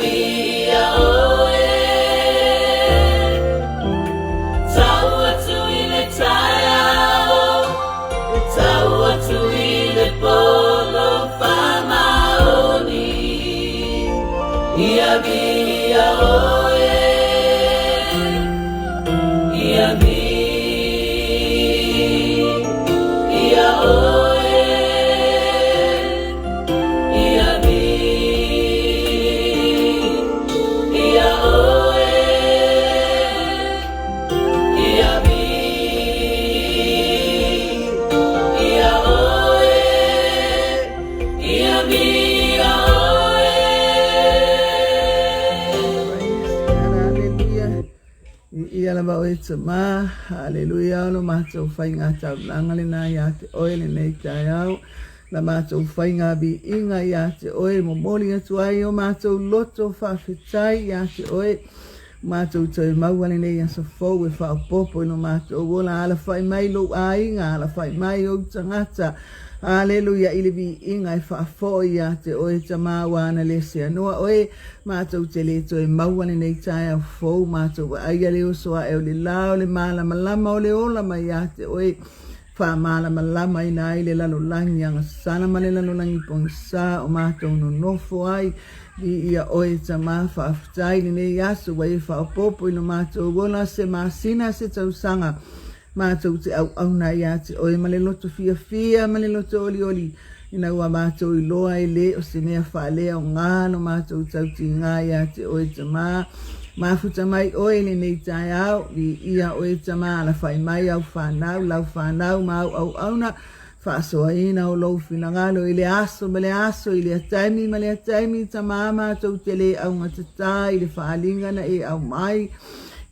Ia oe Tau atu i le taeao E tau atu i le po Lou faamaoni Ia viia oe Ia viia oe Ia viia oe Ia viia oe Ia viia oe. Hallelujah. Viia lava oe Tama. Hallelujah. O lo matou faiga taulaga lena ia te oe lenei taeao. La matou faiga viiga ia te oe, momoli atu ai o matou loto faafetai ia te oe. Matou toe maua lenei aso fou e faaopoopo i lo matou ola. Alafai mai lou aiga, alafai mai ou tagata. Aleluia i le viiga e faafoi ia te oe Tama ua ana le seanoa oe. Matou te le toe maua lenei taeao fou, matou vaaia le oso ae o le la o le malamalama o le ola mai ia te oe. Faamalamalamaina ai le lalolagi agasala ma le lalolagi pogisa o matou nonofo ai. Viia oe Tama, faafetai i lenei aso ua e faaopoopo i lo matou ola se masina se tausaga. Matou te auauna ai ia te oe ma le loto fiafia ma le loto olioli, ina ua matou iloa e le o se mea faaleaoga lo matou tautiga ia te oe Tama. Mafuta mai oe i lenei taeao, viia oe Tama, alafai mai au fanau, lau fanau ma au auauna, faasoaina o lou finagalo i le aso ma le aso, i lea taimi ma lea taimi, Tama, matou te le augatata i le faaaliga na e aumai.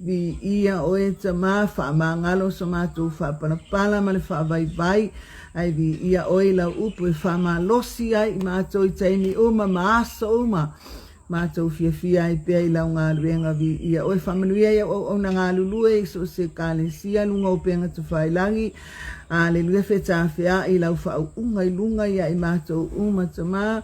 Viia oe Tama, faamagalo so matou faapalapala ma le faavaivai, Ae viia oe i lau upu e faamalosi ai i matou i taimi uma ma aso uma. Matou fiafia ai pea i lau galuega viia oe. Faamanuia i au auauna galulue i so o se ekalesia luga o upega tafailagi. Aleluia fetafea'i i lau faauuga i luga ia i matou uma Tama.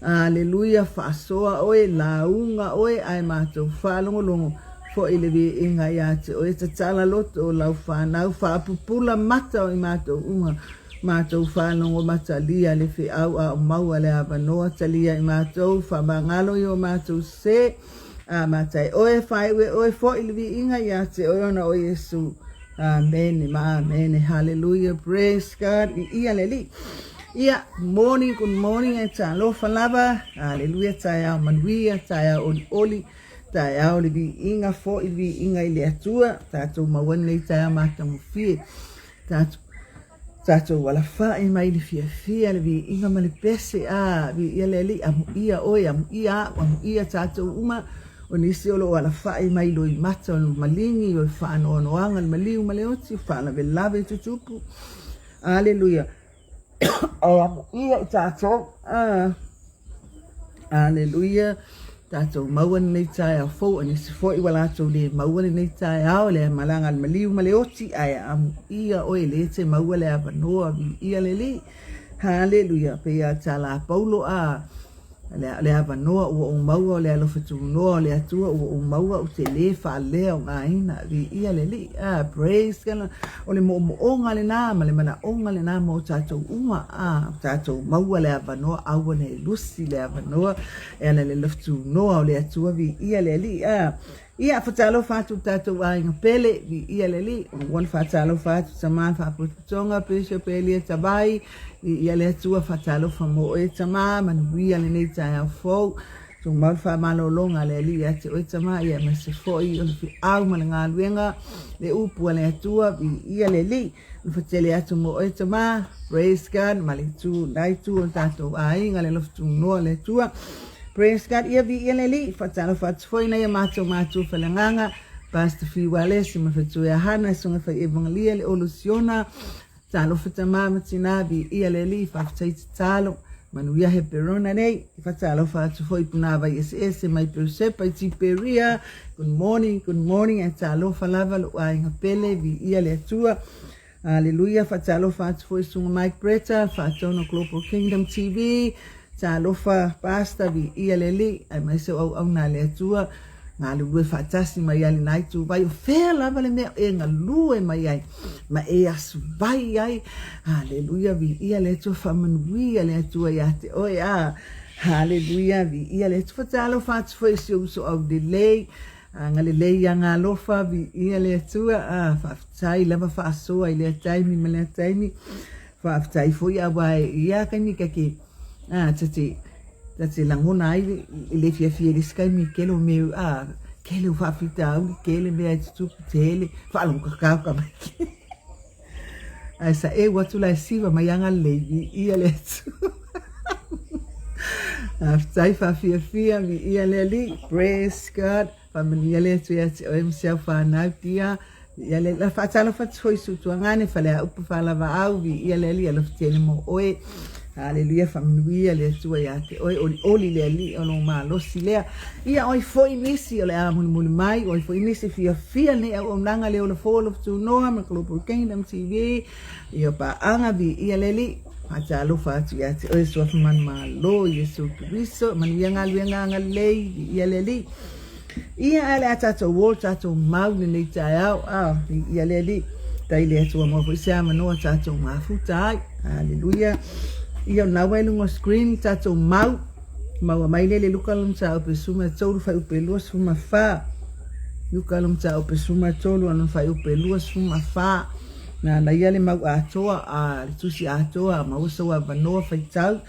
Aleluia faasoa oe, lauga oe ae matou faalogologo foi le viiga ia te oe, tatala loto o lau fanau, faapupula mata o i matou uma, matou faalogo ma talia le feau a o maua le avanoa, talia i matou, faamagalo i o matou sese, amata e oe, faaiu e oe foi le viiga ia te oe ona o Iesu. Amene ma amene. Hallelujah. Praise God. Viia le Alii. Ia, morning, good morning, e talofa lava. Hallelujah, taeao manuia, taeao olioli. Taeao le viiga, foi le viiga i le Atua, tatou maua nei taeao matagofie. Tatou tatou alafai mai le fiafia le viiga ma le pese a viia le Alii amuia oe amuia au amuia tatou uma o nisi o lo o alafai mai loimata o le maligi o le faanoanoaga le maliu ma le oti faalavelave tutupu aleluia Ae amuia i tatou. Ah. Aleluia. Tatou maua lenei taeao fou, a nisi foi ua latou le maua lenei taeao, le malaga a le maliu ma le oti, ae amuia oe le te maua le avanoa, viia le Alii. Haleluia. Pei a tala Paulo a le avanoa ua ou maua o le alofa tunoa o le Atua ua ou maua ou te lē faaleaogaina. Viia le Alii. Ah, praise God. O le moomooga lena ma le manaoga lena mo tatou uma. Ah, tatou maua le avanoa, aua ne i lusi le avanoa e ala i le alofa tunoa o le Atua. Viia le Alii. Ah, Ia, faatalofa atu i tatou aiga pele, viia le Alii, ua faatalofa atu tama faapotopotoga, Bishop Elia Tavai, viia le Atua, faatalofa mo oe tama, manuia lenei taeao fou, tumau le faamalologa a le Alii ia te oe tama, ia aemaise foi o le feau ma le galuega, le upu a le Atua, viia le Alii. Fatele atu mo oe tama, praise God, ma le itu, la itu o le tatou aiga, le alofa tunoa le Atua. Praise God, ia viia le Alii, faatalofa atu foi nai a matou matua faleagaga, Pastor Fiu Alesi ma Fetuea Hana, Susuga Fai Evangelia le Olo Siona, talofa tama ma tina, viia le Alii, faafetai tatalo, manuia Heperona nei, faatalofa atu foi i punavai eseese mai Peusepa i Tiperia, Good morning, good morning, ae talofa lava lou aiga pele, viia le Atua. Aleluia, faatalofa atu foi susuga Mike Bretta, faatonu Global Kingdom TV. Talofa Pastor viia le Alii aemaise o auauna a le Atua galulue faatasi mai ai lena ituvai o fea lava le mea e galue mai ai ma e asuvai ai. Haleluia viia le Atua faamanuia le Atua ia te oe a Haleluia viia le Atua. Talofa atu foi i si ou uso aulelei agalelei ia galofa viia le Atua a faafetai lava faasoa i lea taimi ma lea taimi. Faafetai foi aua e ia kaimi ka ke a ta te ta te lagona ai le le fiafia i le isi kaimi kele o mea a kele o faafitauli kele mea e tutupu tele faalogo kakau ka mai ae sa eu atu la e siva mai aga lelei viia le Atua. Faafetai faafiafia viia le Alii. Praise God. Faamanuia le Atua ia te oe ma si au fanau dia. Viia le Alii. Faatalofa atu foi i Sutuagane, Faleaupa, Falavaau, viia le Alii, alofa tele mo oe. Haleluia, faamanuia le Atua ia te oe, olioli le Alii o lou malosi lea. Ia oi foi nisi o le a mulimuli mai, oi foi nisi fiafia nei auaunaga le ola fou alofa tunoa ma Global Kingdom TV. Ia paaga, viia le Alii. Faatalofa atu ia te oe Suafa Manumalo, Iesu Keriso, manuia galuega agalelei, viia le Alii. Ia ae le a tatou o tatou mau lenei taeao, a viia le Alii. Tai le Atua maua foi se avanoa tatou mafuta ai. Haleluia. Ia o lena ua i luga o screen tatou mau. Maua mai lea le Luka lona mataupu e 13 fuaiupu e 24. Luka lona mataupu e 13 lona fuaiupu e 24. Nāna ia le mau atoa, a le tusi atoa, maua sou avanoa faitau.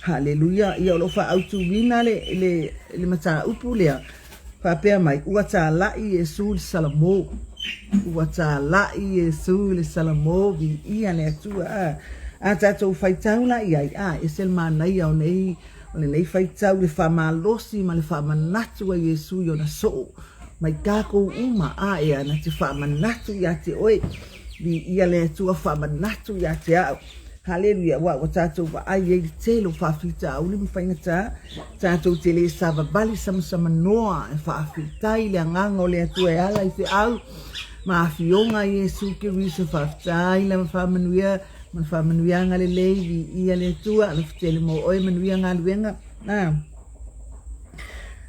Haleluia. Ia o lo o faaautuina le, le, le mataupu lea, faapea mai, ua tālaʻi Iesū i le Salamo. Ua tālaʻi Iesū i le Salamo, viia le Atua. A, a tātou faitau la i ai, a, ese le manaia o nei, o lenei faitau, le faamalosi ma le faamanatu a Iesū i ona soo mai tākou uma, a, e ana te faamanatu iā te oe, viia le Atua, faamanatu iā te au. Haleluia, aua ua tātou vaai ai le tele o faafitauli ma faigata, tātou te lē savavali samasamanoa e faafetai le agaga o le Atua e ala i feau ma afioga a Iesu Keriso. Faafetai lava faamanuia ma le faamanuiaga lelei, viia le Atua, alofa tele mo oe, manuia galuega. A,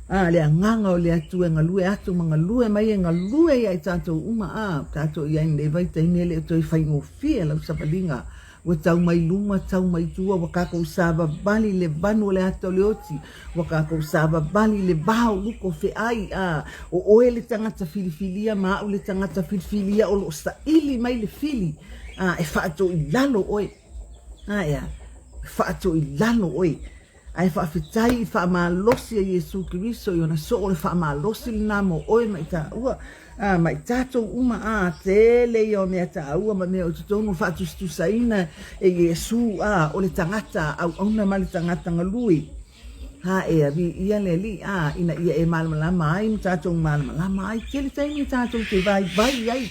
a, le agaga o le Atua e galue atu ma galue mai e galue ia i tātou uma, a, tātou i ai nei vaitaimi e le o toe faigofie lau savaliga. Ua tau mai luma, tau mai tua, ua kākou savavali le vanu o le ata o le oti, ua kākou savavali le va o luko feai, a, o oe le tagata filifilia ma au le tagata filifilia o lo o saili mai le fili, a, e faatoo i lalo oe. A, ea, e faatoo i lalo oe. Ae faafetai i faamalosi a Iesu Keriso i ona soo o le faamalosi lena mo oe ma i taua, a, ma i tatou uma, a, tele ia o mea taua ma mea o totonu faatusatusaina e Iesu, a, o le tagata auauna ma le tagata galue. A, ea, viia le Alii, a, ina ia e malamalama ai ma tatou malamalama ai. Tele taimi tatou te vaivai ai,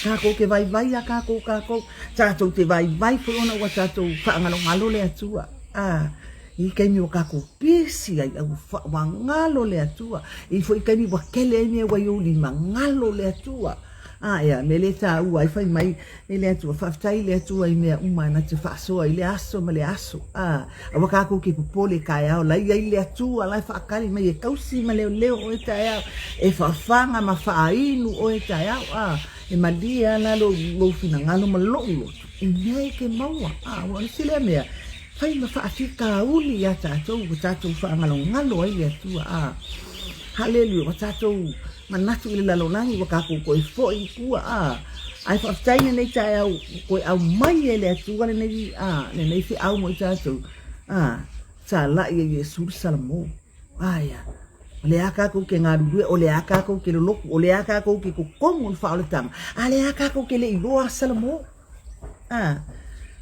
takou te vaivai ia kakou kakou, tatou te vaivai foi ona ua tatou faagalogalo le Atua. A, i taimi ua kakou pisi ai, a ua, ua galo le Atua. I foi taimi ua kele ai mea ua i ou lima, galo le Atua. A, ea, mea lea e taua ai fai mai e le Atua, faafetai i le Atua i mea uma na te faasoa i le aso ma le aso. A, aua kakou ke popole taeao, la i ai le Atua la e faakali mai e kausi ma leoleo oe taeao, e fafaga ma faainu oe taeao. A, e malie a la lou, lou finagalo ma lou loto i mea e ke maua. A, ua o le isi lea mea, fai ma faafitauli iā tatou, ua tatou faagalogalo ai le Atua. A, haleluia, ua tatou manatu i le lalolagi, ua tatou toe foi i tua. A, ae faafetai lenei taeao ua toe aumai e le Atua lenei, a, lenei feau mo i tatou. A, tālaʻi e Iesu le Salamo. Aia, o le a kākou ke galulue, o le a kākou ke loloku, o le a kākou ke kokomu o le faaolataga, a le a kākou ke le i loa Salamo. A,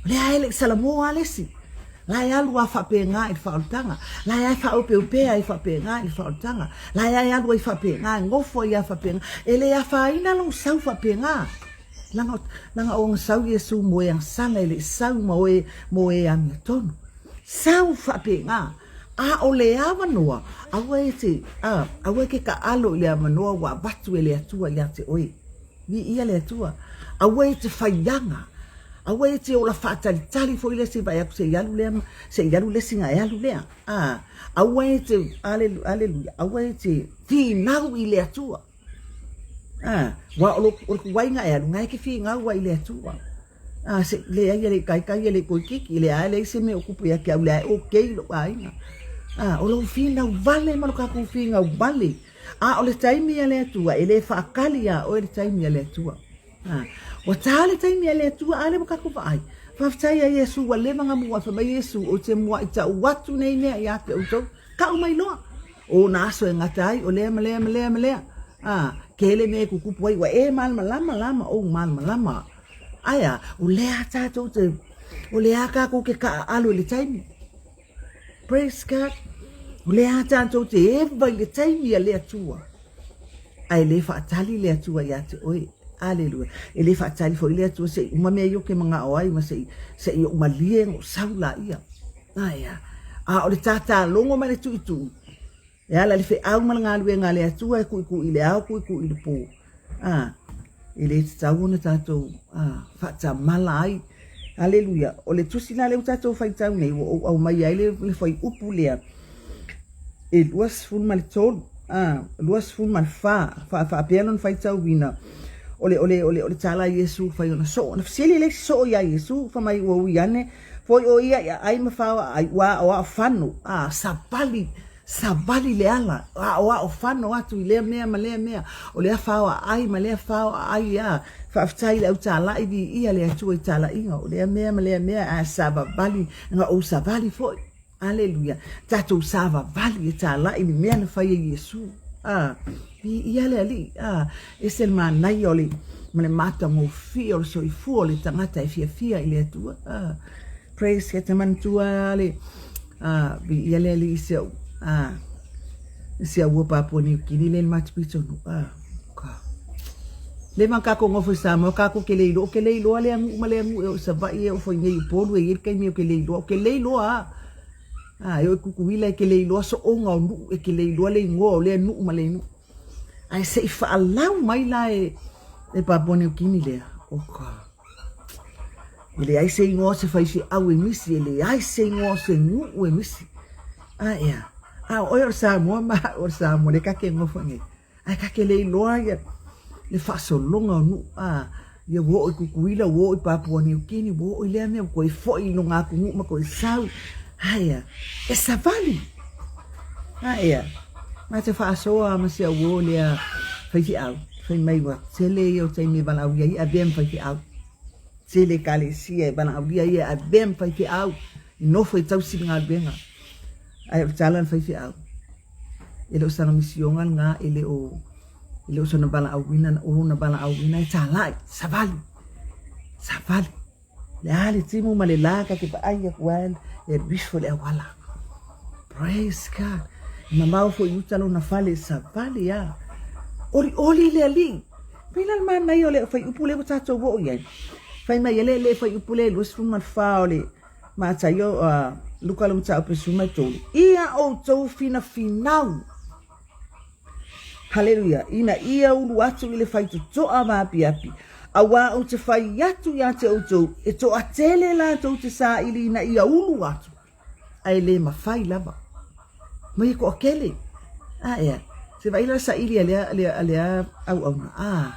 o le a e le i Salamo a le isi. La e alu a faapena i le faaolataga. La e ae faaopeopea ai faapena i le faaolataga. La e ae alu ai faapena, e nofo ai a faapena. E le afaina lou sau faapena. Laga, laga o sau Iesu mo e agasala e le i sau ma oe mo e amiotonu. Sau faapena. A o le avanoa, aua e te, a, aua e ke taalo i le avanoa ua avatu e le Atua ia te oe. Viia le Atua. Aua e te faiaga. Aua e te ola faatalitali foi lea se i vaai atu se i alu lea se i alu le isi ona e alu lea. A, aua e te, aleluia, aua e te finau i le Atua. A, aua o le tuaiga e alu, na e te finau ai i le Atua. A, se, leai e le i taitai e le i toeitiiti, leai e leai se mea o tupu ia te au, leai e okay lou aiga. A, o lou finau vale ma lo tatou finau vale. A o le taimi a le Atua, e le faatali iā oe le taimi a le Atua. A, ua ta le taimi a le Atua, a lea ua tatou vaai. Faafetai ia Iesu ua leva ona muai, fai mai Iesu, ou te muai tau atu nei mea ia te outou, tau mai loa. O ona aso e gata ai, o lea ma lea ma lea ma lea. A, tele mea e tutupu ai, ua e malamalama la ma ou malamalama. Ae a, o lea tatou te, o lea tatou te taaalo i le taimi. Praise God. O lea tatou te eva i le taimi a le Atua. Ae le faatali le Atua ia te oe. Aleluia. E le faatali foi le Atua se i uma mea ia ou te manao ai ma se i, se i ou malie ona ou sau laia. Ae a, a o le tatalogo ma le tuitui, E ala i le feau ma le galuega a le Atua e tuitui i le ao, tuitui i le po. A, e le tatau ona tatou a, faatamala ai. Aleluia. O le tusi la lea ua tatou faitau nei, ua ou aumaia ai le, le fuaiupu lea, e 23, a, 24, fa, faapea lona faitauina, o le, o le, o le, o le tala a Iesu fai ona soo. Na fesili le isi soo iā Iesu, fai mai ua ui ane, Foi o ia i aai ma fao aai, ua aoao fano, a, savali, savali le ala, aoao fano atu i lea mea ma lea mea, o lea fao aai ma lea fao aai, a, faafetai i le au talai, viia le Atua i talaiga, o lea mea ma lea mea, a savavali, na ou savali foi. Aleluia. Tatou savavali e talai le mea na fai e Iesu. A, viia le Alii. A, ese le manaia o le, ma le matagofie o le soifua o le tagata e fiafia i le Atua. A, praise God. Te manatua le, a, viia le Alii i si au, a, si au ua Papua Niu Kini le matou pitonuu. A, ka. Leva ona tatou nofo i Samoa, tatou te le iloa, ou te le iloa lea nuu ma lea nuu e oo i Savaii e oo foi nei i Upolu e i ai le taimi ou te le iloa, ou te le iloa lava. A, e oo i Tutuila e te le iloa soona o nuu, e te le iloa le igoa o lea nuu ma lea nuu. Ae se i faalau mai la e, e Papua Niu Kini lea, oka. E leai se igoa o se faifeau e misi, e leai se igoa o se nuu e misi. A ea, a o oe o le Samoa ma au o le Samoa, lea ta te nofo nei. Ae ta te le iloa ia le faasologa o nuu, a, ia ua oo i Tutuila, ua oo i Papua Niu Kini, ua oo i lea mea, ua toe foi i lona atunuu ma toe sau. Ae a, e savali. Ae a, ma te faasoa ma si au uo lea faifeau, fai mai ua tele ia o taimi e valaaulia ai e avea ma faifeau. Tele ekalesia e valaaulia ai e avea ma faifeau, i nofo e tausi le galuega. Ae o le tala a le faifeau, E le o sana misioga lena, e le o, e le o sona valaauina, o lona valaauina e talai, savali, savali. Le a le timu ma le la ta te vaai atu ai e alu ifo le auala. Praise God. E mamao foi i uta lona fale, savali a. Olioli le Alii. Pei la le manaia o le fuaiupu lea ua tatou oo i ai. Fai mai e le le fuaiupu lea 24 o le Mataio, uh, Luka le mataupu 13. Ia outou finafinau. Haleluia. Ina ia ulu atu i le faitotoa vaapiapi. Auā ou te fai atu ia te outou, e toatele latou te saili ina ia ulu atu, ae le mafai lava. Mai e toatele. A ea, se vaai la saili a lea, a lea auauna. A,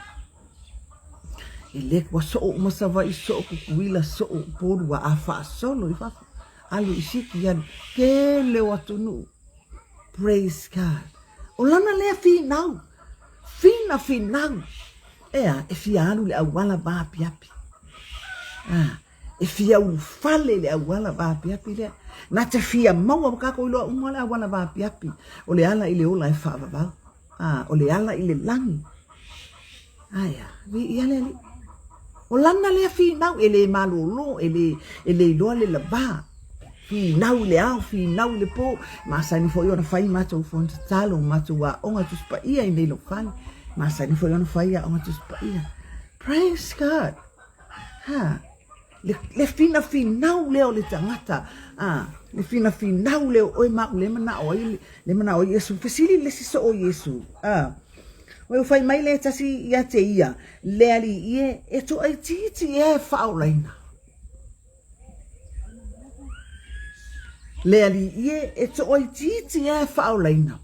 E le ua soo uma Savaii, soo Tutuila, soo Upolu ua a faasolo i fafo. Alu i Fiti, alu tele o atunuu. Praise God. O lana lea finau, fina finau. Ea, e fia alu le auala vaapiapi. Ah, e fia ulufale le auala vaapiapi lea. Na te fia maua ua tatou iloa uma le auala vaapiapi. O le ala i le ola e faavavau. Ah, o le ala i le lagi. Ae a, viia le Alii. O lana lea finau, e le malolo, e le, e le iloa le lavā. Finau i le ao, finau i le pō. Masani foi ona fai matou fono tatalo, matou aoga Tusi Paia i nei lou fale. Masani foi ona fai aoga Tusi Paia. Praise God. Ha. Le, le finafinau lea o le tagata, a, le finafinau lea o oe ma au, le manao ai, le manao ai Iesu. Fesili le isi soo Iesu, a, ua fai mai le tasi ia te ia, le Alii e, e toaitiiti ea e faaolaina. Le Alii e, e toaitiiti ea e faaolaina.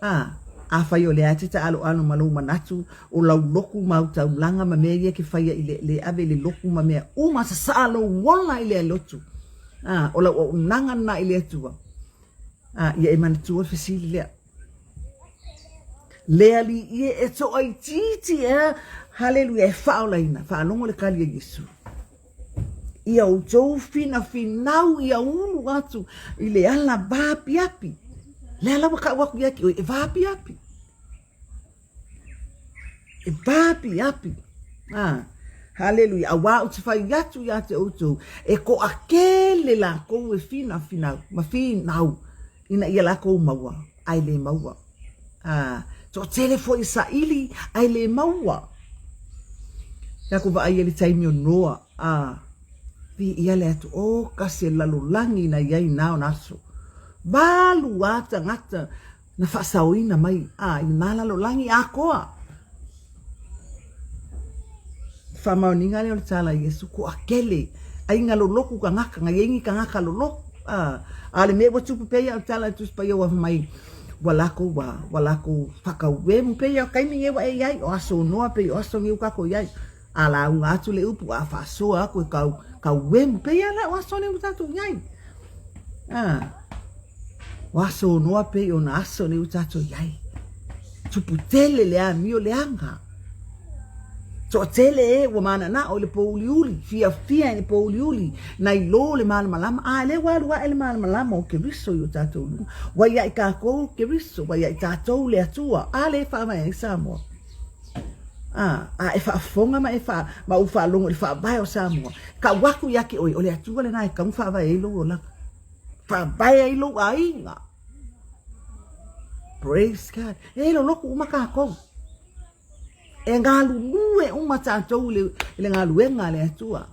A, afai o lea e te taaloalo ma lou manatu o lau loku ma au taulaga ma mea ia e ke faia i le, le ave i le loku ma mea uma, sasaa lou ola i le lotu. A, o lau auaunaga lena i le Atua. A, ia e manatua le fesili lea. Le Alii e, e toaitiiti ea, haleluia, e faaolaina, faalogo le kali a Iesu. Ia outou finafinau ia ulu atu i le ala vaapiapi. Le ala ua kau aku ia ki oe, e vaapiapi. E vaapiapi. Ah, haleluia. Auā ou te fai atu ia te outou, e toakele lakou e finafinau ma finau ina ia lakou maua, ae le maua. Ah, toatele foi e saili, ae le maua. Tatou vaai i le taimi o Noa, ah, viia le Atua, oh, kasi e lalolagi na iai na ona aso. Valu a tagata na faasaoina mai, ah, i na lalolagi atoa. Faamaoniga lea o le tala a Iesu, toatele, aiga loloku tagata, na iai ni tagata loloku, a, a o le mea ua tupu pea ia o le tala a le Tusi Paia ua fai mai, ua lakou ua, ua lakou whakauemu pea ia o taimi nei ua e iai, o aso noa pei o aso nei ua kakou iai, a lauga atu le upu a faasoa atu e kau, kauemu pea ia la o aso nei ua tatou iai. A, O aso noa pei ona aso nei ua tatou i ai. Tupu tele le amio leaga. Toatele e ua mananao i le pōuliuli, fiafia i le pōuliuli, nai lo le malamalama, a lea ua alu ae le malamalama o Keriso i o tatou luma. Ua ia i tatou Keriso, ua ia i tatou le Atua, a lea e faavae ai Samoa. A, a e faafofoga ma e faa, ma ou faalogo i le faavae o Samoa, kau aku ia te oe, o le Atua lena e tatau ona faavae ai lou olaga. Faavae ai lou aiga. Praise God. E loloku uma kākou. E galulue uma tātou i le, i le galuega a le Atua.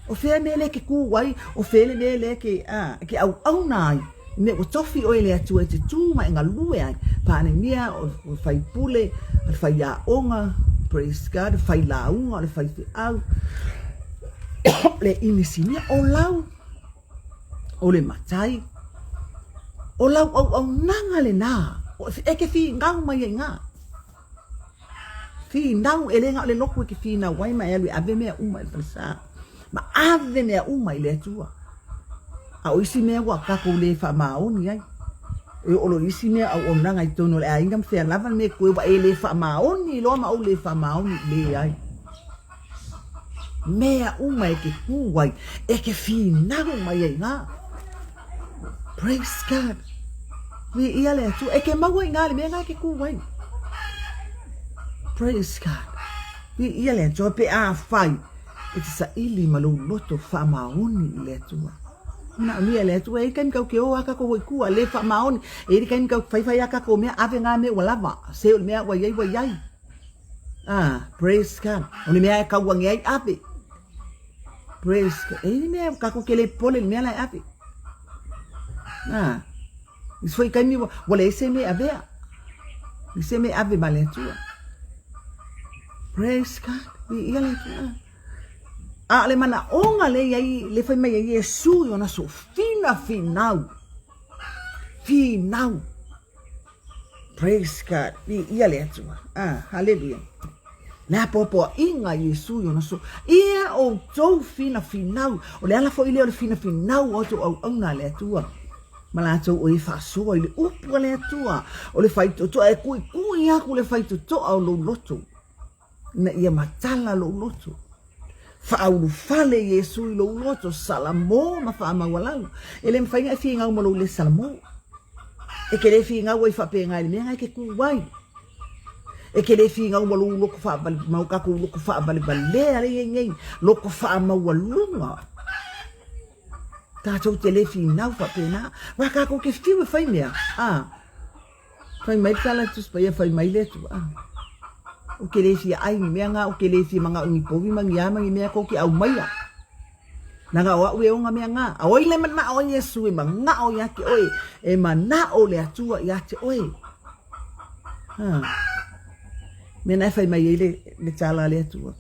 O fea mea lea ke kū ai, o fea le mea lea ke, a, ke auauna ai. I mea ua tofi oe e le Atua e te tū ma e galue ai. Palemia, o le faipule, o le faiaoga, praise God, o le failauga, o le faifeau, o le inisinia, o lau o le matai, o lau auaunaga lenā, e ke finau mai ai gā. Finau, e le na o le loku e ke finau ai ma e alu e ave mea uma i le falesa. Ma ave mea uma i le Atua. A o isi mea ua tatou le faamaoni ai. E oo loa i isi mea auaunaga i totonu o le aiga ma fea lava le mea e koe ua e le faamaoni loa ma ou le faamaoni, leai. Mea uma e ke kū ai, e ke finau mai ai gā. Praise God. Viia le Atua. E ke maua i ngā le mea ngā ke kū ai. Praise God. Viia le Atua pe a whai e te saili ma lou loto whaamaoni i le Atua. Manaomia e le Atua, e i taimi kau ke o a kako hoi kua, le whaamaoni, e i taimi kau whaiwhai a kako mea, ave ngā mea ua lava, se o le mea ua iai ua iai. Ah, praise God. O le mea e kauange ai ave. Praise God. E ni mea kako ke le pole le mea la e ave. Ah. Isi foi kaimi ua, ua le ese me avea. Ese me ave ma le Atua. Praise God. I ia le Atua. A o le manaoga le iai, le fai mai ai Iesu i ona so fina finau. Finau. Praise God. Viia le Atua. Ah, hallelujah. Le apoapoaiga a Iesu i ona so. Ia outou finafinau. O le ala foi lea o le finafinau o outou auauna a le Atua. Ma latou o e faasoa i le upu a le Atua. O le faitotoa e kuikui aku le faitotoa o lou loto. Ina ia matala lou loto. Faaulufale Iesu i lou loto, salamo ma faamaualalo. E le mafai ona e finau ma lou le salamo. E ke le finau ai faapena i le mea na e ke kū ai. E ke le finau ma lou loto faavale, ma o tatou loto faavalevalea lea e i ai nei, loto faamaualuga. Tatou te le finau faapena. Aua tatou te fiu e fai mea, a. Fai mai le tala a le Tusi Paia, fai mai le Atua, Ou te le fia ai ni mea nga, ou te le fia manao ni povi ma ni a ma ni mea kou te aumaia. Leaga o a'u e ona mea nga. A o ai le manao o Iesu e manao ia te oe, e manao le Atua ia te oe. Ha. Mea na e fai mai ai le, le tala a le Atua.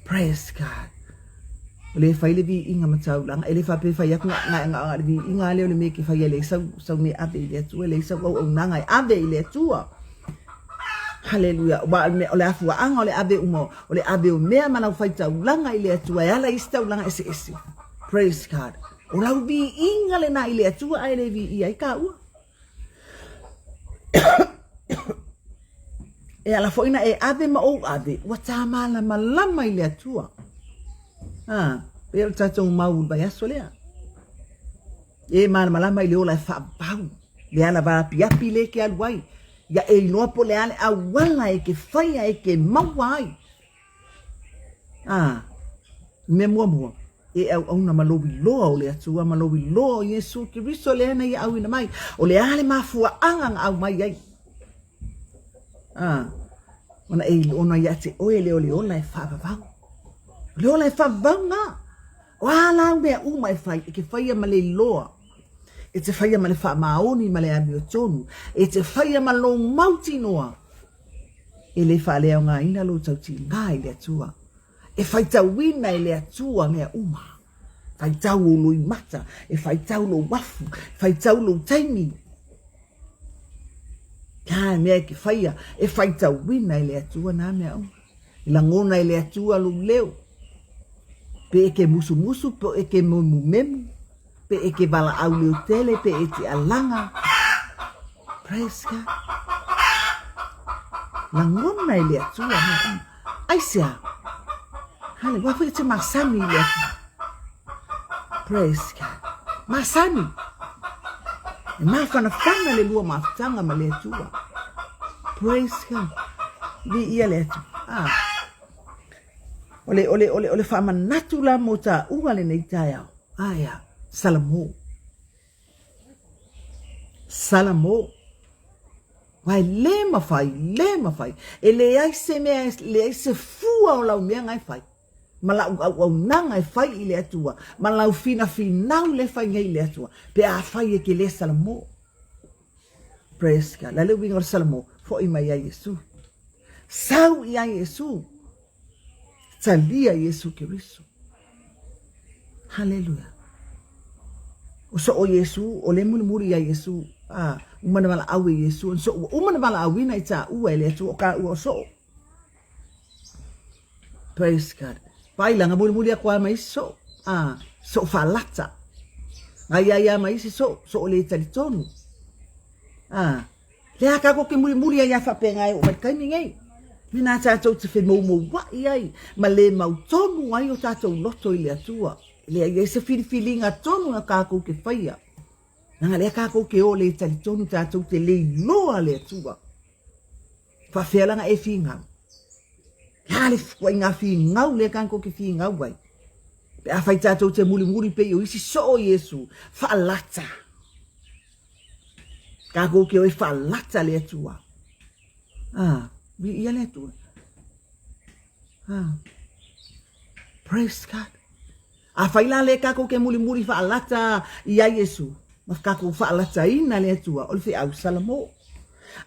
Praise God. O lea e fai le viiga ma taulaga, e le faapea e fai atu na, na, na, na le viiga lava lea o le mea e te faia e leai sau, sau mea e ave i le Atua, e leai sau auaunaga e ave i le Atua. Haleluia. Aua o le mea, o le afuaaga o le ave uma, o le ave o mea ma lau faitaulaga i le Atua e ala i isi taulaga eseese. Praise God. O lau viiga lena i le Atua ae le viia ai kāua. E ala foi na e ave ma ou ave, ua tā malamalama i le Atua. Ah, pei o le tatou mau i le vaiaso lea. E malamalama i le ola e faavavau, le ala vaapiapi lea e te alu ai. Ia e iloa po o le a le auala e te faia e te maua ai. A, mea muamua, e auauna ma lou iloa o le Atua ma lou iloa o Iesu Keriso lea na ia auina mai. O le a le mafuaaga na aumai ai? A, ona e ona ia te oe lea o le ola e faavavau. O le ola e faavavau na. O a lau mea uma e fai, e te faia ma le iloa. E te faia ma le faamaoni ma le amiotonu. E te faia ma lou mautinoa. E le faaleaogaina lou tautiga i le Atua. E faitauina e le Atua mea uma. Faitau ou loimata, e faitau lou afu, faitau lou taimi. Ka mea e ke faia, e faitauina e le Atua nā mea uma. E lagona e le Atua lou leo. Pe e ke musumusu, pe e ke memumemu. Pe e ke valaau leo tele, pe e te alaga. Praise God. Lagona e le Atua mea uma. Aisea? Hale, ua foi e te masani i le Atua. Praise God. Masani. E mafanafana le lua mafutaga ma le Atua. Praise God. Viia le Atua. Ah. O le, o le, o le, o le faamanatu la mo tāua lenei taeao. Aia, Salamo. Salamo. Aua e le mafai, le mafai. E leai se mea, e leai se fua o lau mea na e fai. Ma lau auaunaga e fai i le Atua. Ma lau finafinau le fai nei i le Atua. Pe afai e te le Salamo. Praise God. Le le uiga o le Salamo, foi mai ia Iesu. Sau ia Iesu. Talia Iesu Keriso. Haleluia. O so o Iesu, o le mulimuli ia Iesu, a, uma na valaau e Iesu, so ua uma na valaauina i tāua e le Atua o kāua o soo. Praise God. Vailanga mulimuli aku a mai so, a, so whaalata. Ngai ia ia mai isi so, so o le talitonu. A, Le a kākou ke mulimuli ai a faapena e oo mai le taimi nei. Mēnā tātou te whemoumouaʻi ai ma le mau tonu ai o tātou loto i le Atua. E leai ai se filifiliga tonu na kākou ke whaia. Nanga lea kākou ke o le talitonu tātou te le iloa le Atua. Whawhea langa e whingau. La le whai ngā whingau le kākou ke whingau ai. Pe a whai tātou te mulimuli pe i o isi soo Iesu. Whaalata. Kākou ke oe whaalata le Atua. Ah, viia le Atua. Ah. Praise God. A whai la le kākou ke mulimuli whaalata i a Iesu. Ma kākou whaalataina le Atua o le wheau Salamo.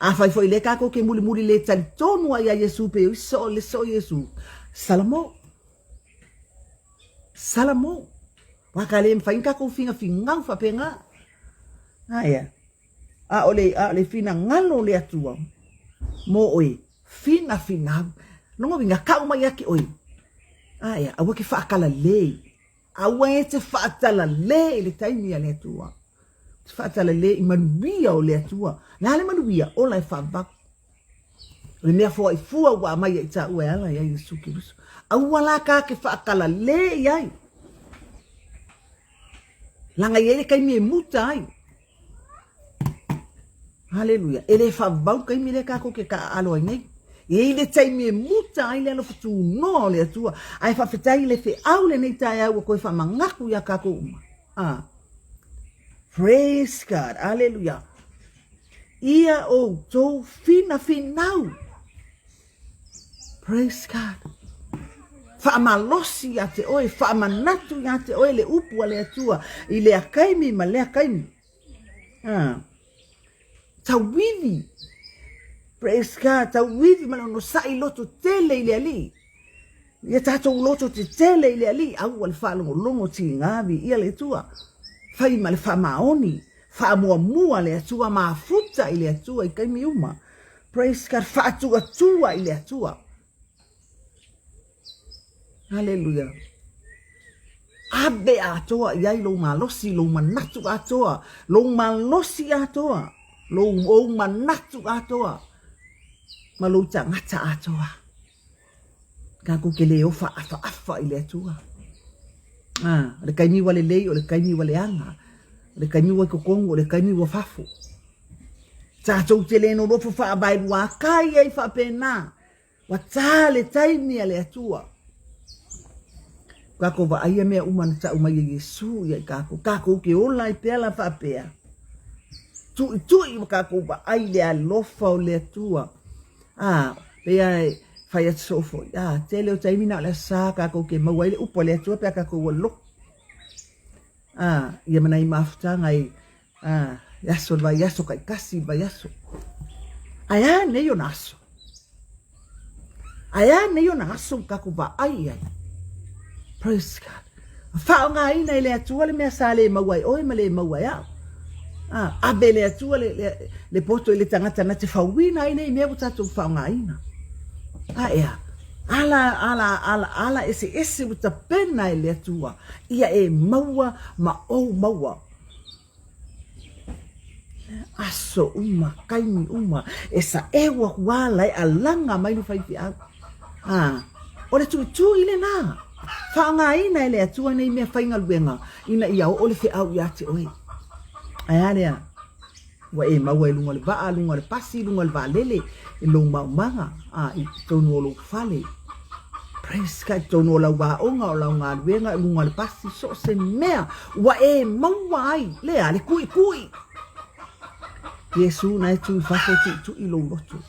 A whai foi le kākou ke mulimuli le talitonu ai a Iesu pe iso le so Iesu. Salamo. Salamo. Wā ka le mwhai kākou whingawhingau whapenga. Aia. ʻAʻole, ʻaʻole finagalo le Atua mō ʻoe. Finafinau. Lona uiga, kau mai ia ke ʻoe. Aia, aua ke faakalalē. Aua e te faatalalē i le taimi a le Atua. Te faatalalē i manuia o le Atua. Le a le manuia, ola e faavavau. O le mea foai fua ua aumai ai tāua e ala ia Iesu Keriso. Aua la kā ke faakalalē i ai. Langa i ai le kaimi e muta ai. Haleluia. E le faavavau kaimi lea kākou ke kaʻaʻalo ai nei. E i le taimi e muta ai le alofa tūnoa o le Atua. Ae faafetai i le feau lenei taeao ua toe faamagaku iā kākou uma. Ah. Praise God. Haleluia. Ia outou finafinau. Praise God. Faamalosi ia te oe, faamanatu ia te oe le upu a le Atua i lea kaimi ma lea kaimi. Ah. Tauivi. Praise God. Tauivi ma le onosai loto tele i le Alii. Ia tatou loto tetele i le Alii, aua le faalogologo tiga viia le Atua. Fai ma le faamaoni, faamuamua le Atua, mafuta i le Atua i taimi uma. Praise God, faatuatua i le Atua. Haleluia. Ave atoa i ai lou malosi, lou manatu atoa, lou malosi atoa, lou ou manatu atoa, ma lou tagata atoa. Tatou te le ofa afaafa i le Atua. Ah, o le taimi ua lelei, o le taimi ua leaga, o le taimi ua i totonu, o le taimi ua fafo. Tatou te le nonofo faavaeluakai ai faapena. Ua ta le taimi a le Atua. Tatou vaaia mea uma na tau mai e Iesu ia i tatou. Tatou te ola ai pea la faapea. Tuitui ma tatou vaai le alofa o le Atua. A, pei lava e fai atu soo foi, a, tele o taimi na o le Aso Sa tatou te maua ai le upu a le Atua pe a tatou ua lotu. A, ia ma nai mafutaga i, a, i aso o le vaiaso, taitasi i le vaiaso. Ae a nei ona aso? Ae a nei ona aso ua tatou vaai i ai? Praise God. Faaaogaina e le Atua le mea sa le maua e oe ma le maua e au. Ah, ave le Atua le, le, le poto i le tagata na te fauina ai nei mea ua tatou faaaogaina. A ea, ala, ala, ala, ala eseese ua tapena e le Atua, ia e maua ma ou maua. Aso uma, taimi uma, e saʻeu aku ala e alaga mai le faifeau. A, o le tuitui lenā, faaaogaina e le Atua nei mea faigaluega ina ia oo le feau ia te oe. Ae a lea? Ua e maua i luga o le vaa, luga o le pasi, luga o le vaalele, i lou maumaga, a, i totonu o lou fale. Praise God, i totonu o lau aoga, o lau galuega, i luga o le pasi, so o se mea ua e maua ai, lea, le kuʻikuʻi. Iesu, na e tu i fafo e tuʻituʻi lou loto.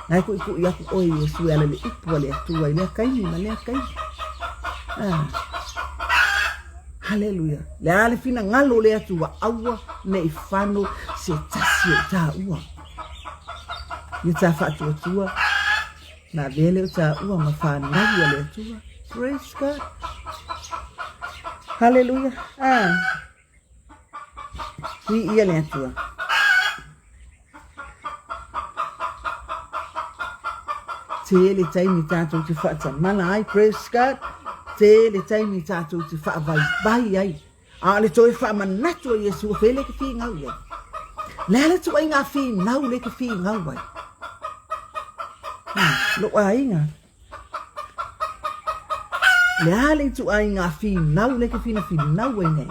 Na e kuʻikuʻi aku ʻoe Iesu e ala le upu a le Atua i lea taimi ma lea taimi. Ah. Haleluia. Le a le finagalo o le Atua, aua ne i fano se tasi o tāua. Ia tā faatuatua, Na avea lea o tāua ma whānau a le Atua. Praise God. Hallelujah. Ah. Hui ia le Atua. Tele taimi tātou te whaatamala ai, praise God. Tele taimi tātou te whaavaivai ai. A o le toe faamanatu a Iesu, o fea le ke fīngau i ai? Le a le tuaiga fīngau le ke fīngau ai? Lou aiga. Le a le ituaiga fīngau le ke finafinau ai nei?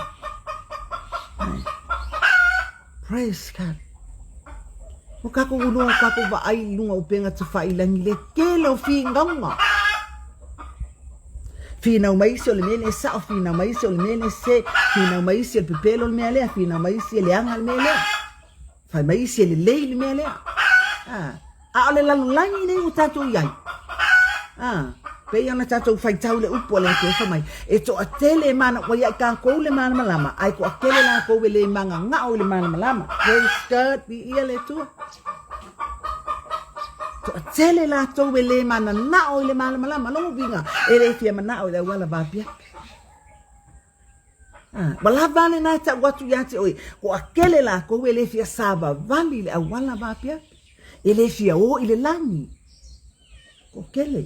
Praise God. O kākou ulua, o kākou vaai i luga o upega tafailangi le tele o fīngauga. Finau mai isi o le mea lenei sao, finau mai isi o le mea lenei sese, finau mai isi o le pepelo le mea lea, finau mai isi e leaga le mea lea. Fai mai isi e lelei le mea lea. Ah, a o le lalolagi nei ua tatou i ai. Ah, pei ona tatou faitau le upu a le Atua fai mai, e toatele e manaʻo ia i kākou le malamalama, ae toatele lākou e le magagao i le malamalama. Praise God, viia le Atua. Toatele latou e le mananao i le malamalama. Lona uiga, e le fia manao i le auala vaapiapi. Ah, ua lava lena e tau atu ia te oe, toatele latou e le fia savavali i le auala vaapiapi. E le fia o i le lagi. Toatele.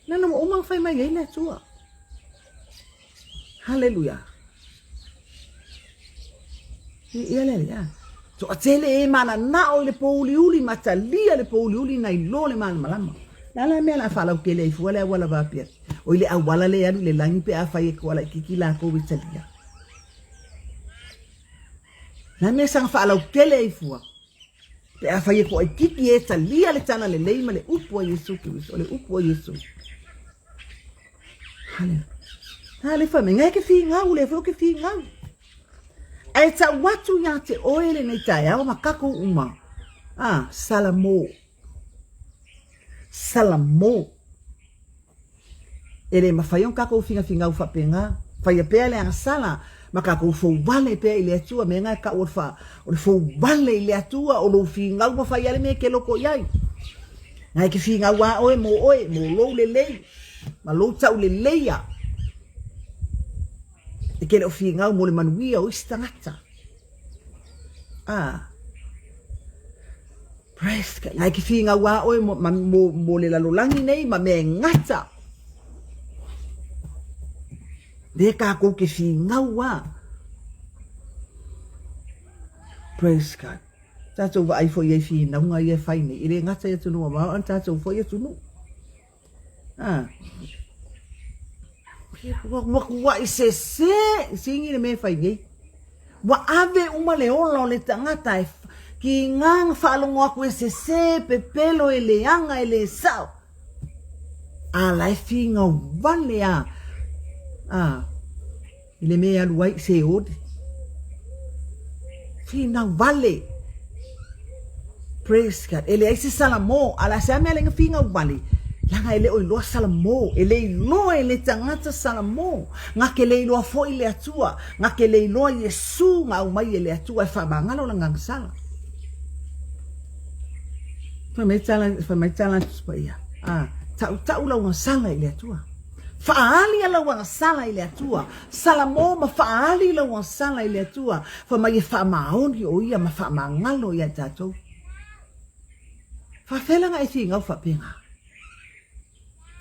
Lana ua uma ona fai mai ai le Atua. Haleluia. Ia le alii, a. Toatele e mananao i le pōuliuli ma talia le pōuliuli nai lo le malamalama. Le a la mea o le a faalautele ai fua le auala vaapiapi? Oi le auala lea e alu i le lagi pe afai e toalaititi latou e talia. Le a mea e saga faalautele ai fua? Pe afai e toaititi e talia le tala lelei ma le upu a Iesu Keriso, o le upu a Iesu. Haleluia. A le fai mai, ngai ke fīngau, le foi o ke fīngau. Ae tau atu ia te oe lenei taeao ma kakou uma. Ah, Salamo. Salamo. E le mafai ona tatou figafigau faapena. Faia pea le agasala ma tatou fouvale pea i le Atua. Mea na e tau o le, fa, o le fouvale i le Atua, o lou figau ma fai a le mea e te loko i ai. Na e te figau a oe mo oe, mo lou lelei. Ma lou tauleleia. E ke le o figau mo le manuia o isi tagata. Ah. Praise God. Ngai ke figau a oe mo, ma, mo, mo le lalolagi nei ma mea e gata. Le kākou ke figau a. Praise God. Tātou vaai foi ai finauga ia e fai nei. E le gata i atunuu mamao, a na tātou foi atunuu. Ah. Ua, ua kuaʻi sese sigi le mea e fai nei. Ua ave uma le ola o le tagata e ki ngā faalogo aku e sese, pepelo, e leaga, e le sao. A la e figau wale a. A. I le mea e alu ai se oli. Finau vale. Praise God. E leai se salamo. A la se a mea lenga finau vale. Langa e le o iloa salamo. E le iloa e le tagata salamo. Nga ke le iloa foi le Atua. Nga ke le iloa Iesu nga aumai e le Atua e faamagalo le agaga sala. Fai mai tala, fai mai tala Tusi Paia. Ah, ta'uta'u lau agasala i le Atua. Faaali a lau agasala i le Atua. Salamo ma faaali lau agasala i le Atua, fai mai e faamaoni o ia ma faamagalo ia tatou. Faafea la na e figau faapena?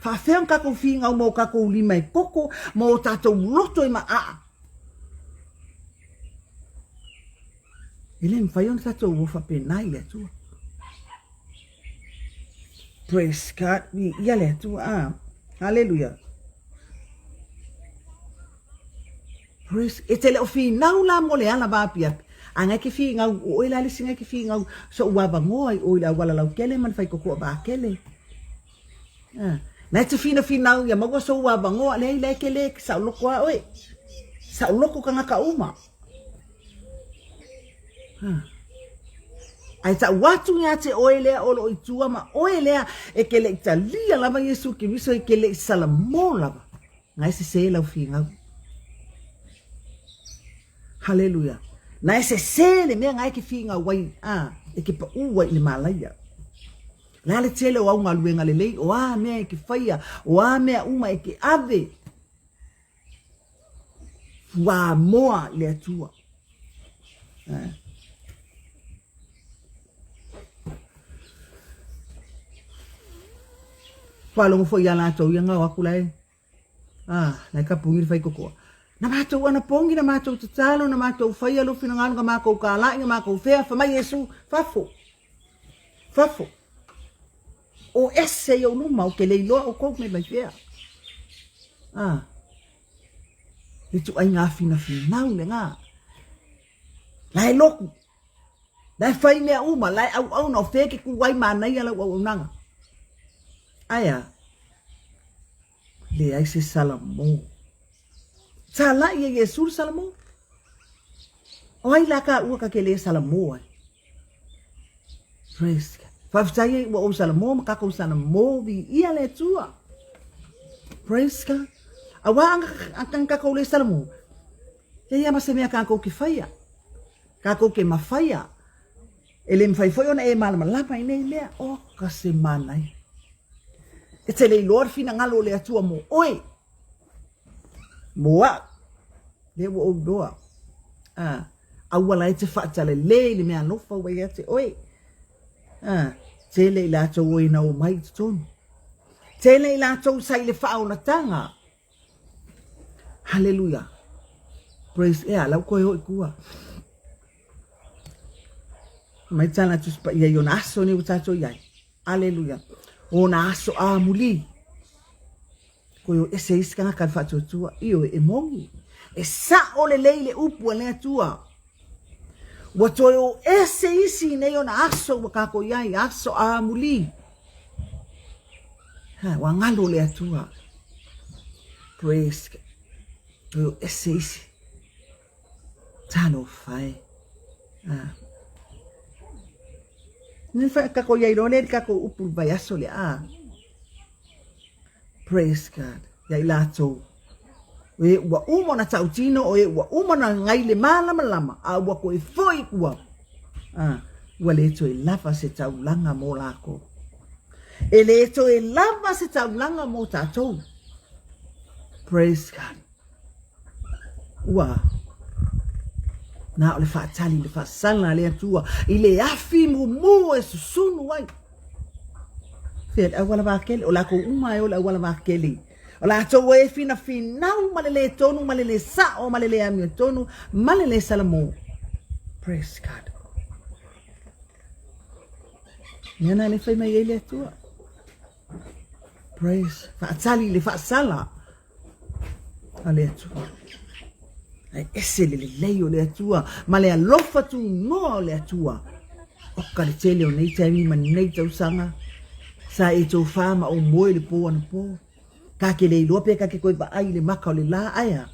Faafea ona tatou figau ma o tatou lima e koko ma o tatou loto e maaa? E le mafai ona tatou o faapena i le Atua. Praise God. Viia le Atua. Ah. Hallelujah. Praise. E te le o finau la mo le ala vaapiapi. A ngai ke finau, o oe la le isi ngai ke finau, so ua vangoa i o i le auala laukele ma le faikokoa vakele. Ah. Nai te fina finau ia maua so ua vangoa, leai le ke le saoloko a oe. Saoloko kangaka uma. Ae ta'u atu ia te oe lea o loo i tua ma oe lea e ke le'i talia lava Iesu Keriso e ke le'i salamo lava. Na e sesē lau figau. Haleluia. Na e sesē le mea na e ke figau ai, a, e ke pa'ū ai i le malaia. Le a le tele o au galuega lelei, o a mea e ke faia, o a mea uma e ke ave. Fuamoa i le Atua. Eh. Faalogo foi iā latou ia gao aku la e. Ah, la e kapugi le faikokoa. Na matou anapogi, na matou tatalo, na matou faia lou finagalo, na makou kala'i, na makou fea, fai mai Iesu, fafo. Fafo. O ese i ou luma, ou te le iloa oukou mai mai fea. Ah. Le ituaiga finafinau lena. La e loku. La e fai mea uma, la e auauna, o fea e ke kū ai manaia lau auaunaga. Ae a? Leai se salamo. Sala'i e Iesu le salamo. O ai la ka ua ka ke le salamo ai? Praise God. Faafetai ai ua ou salamo ma kākou salamo viia le Atua. Praise God. Auā anga kākou le salamo, e ia ma se mea kākou ke faia. Kākou ke mafaia. E le mafai foi ona e malamalama i nei mea. O ka se manaia. E te le iloa le finagalo o le Atua mo oe. Mo a'u. Lea ua ou iloa. Ah. Aua la e te faatalelē i le mea alofa ua ia te oe. A, tele i latou o ina o mai i totonu. Tele i latou sa i le faaolataga. Haleluia. Praise, ea, lau koe hoi kua. Mai tana Tusi Paia i ona aso nei ua tatou i ai. Aleluia. Ona aso amuli. Koe o ese isi tagata i le faatuatua, ioe, e moni. E sa'o lelei le upu a le Atua. Ua toe o ese isi i nei ona aso ua kākou i ai, aso amuli. Ha, ua galo le Atua. Praise God. Toe o ese isi. Talofa e. Ah. Ni wha kako iai loa le kako upu vai aso le a. Praise God. Ia i latou. O e ua uma ona tautino, o e ua uma ona gai le malamalama, a ua koe foi ua, a, ua le toe lava se taulaga mo lakou. E le toe lava se taulaga mo tatou. Praise God. Ua na o le faatali le faasala a le Atua i le afi mumu e susunu ai. Fea le auala vakele, o lakou uma e o le auala vakele. O latou e finafinau ma le le tonu ma le le sa'o ma le le amiotonu ma le le salamo. Praise God. Mea na le fai mai ai le Atua. Praise. Faatali le faasala a le Atua. Ae ese le lelei o le Atua ma le alofa tunoa o le Atua. Oka le tele o nei taimi ma nei tausaga. Sa e tofā ma ou moe le pō anapo. Ka ke le iloa pe ka ke koe vaai i le maka o le lā, ae a?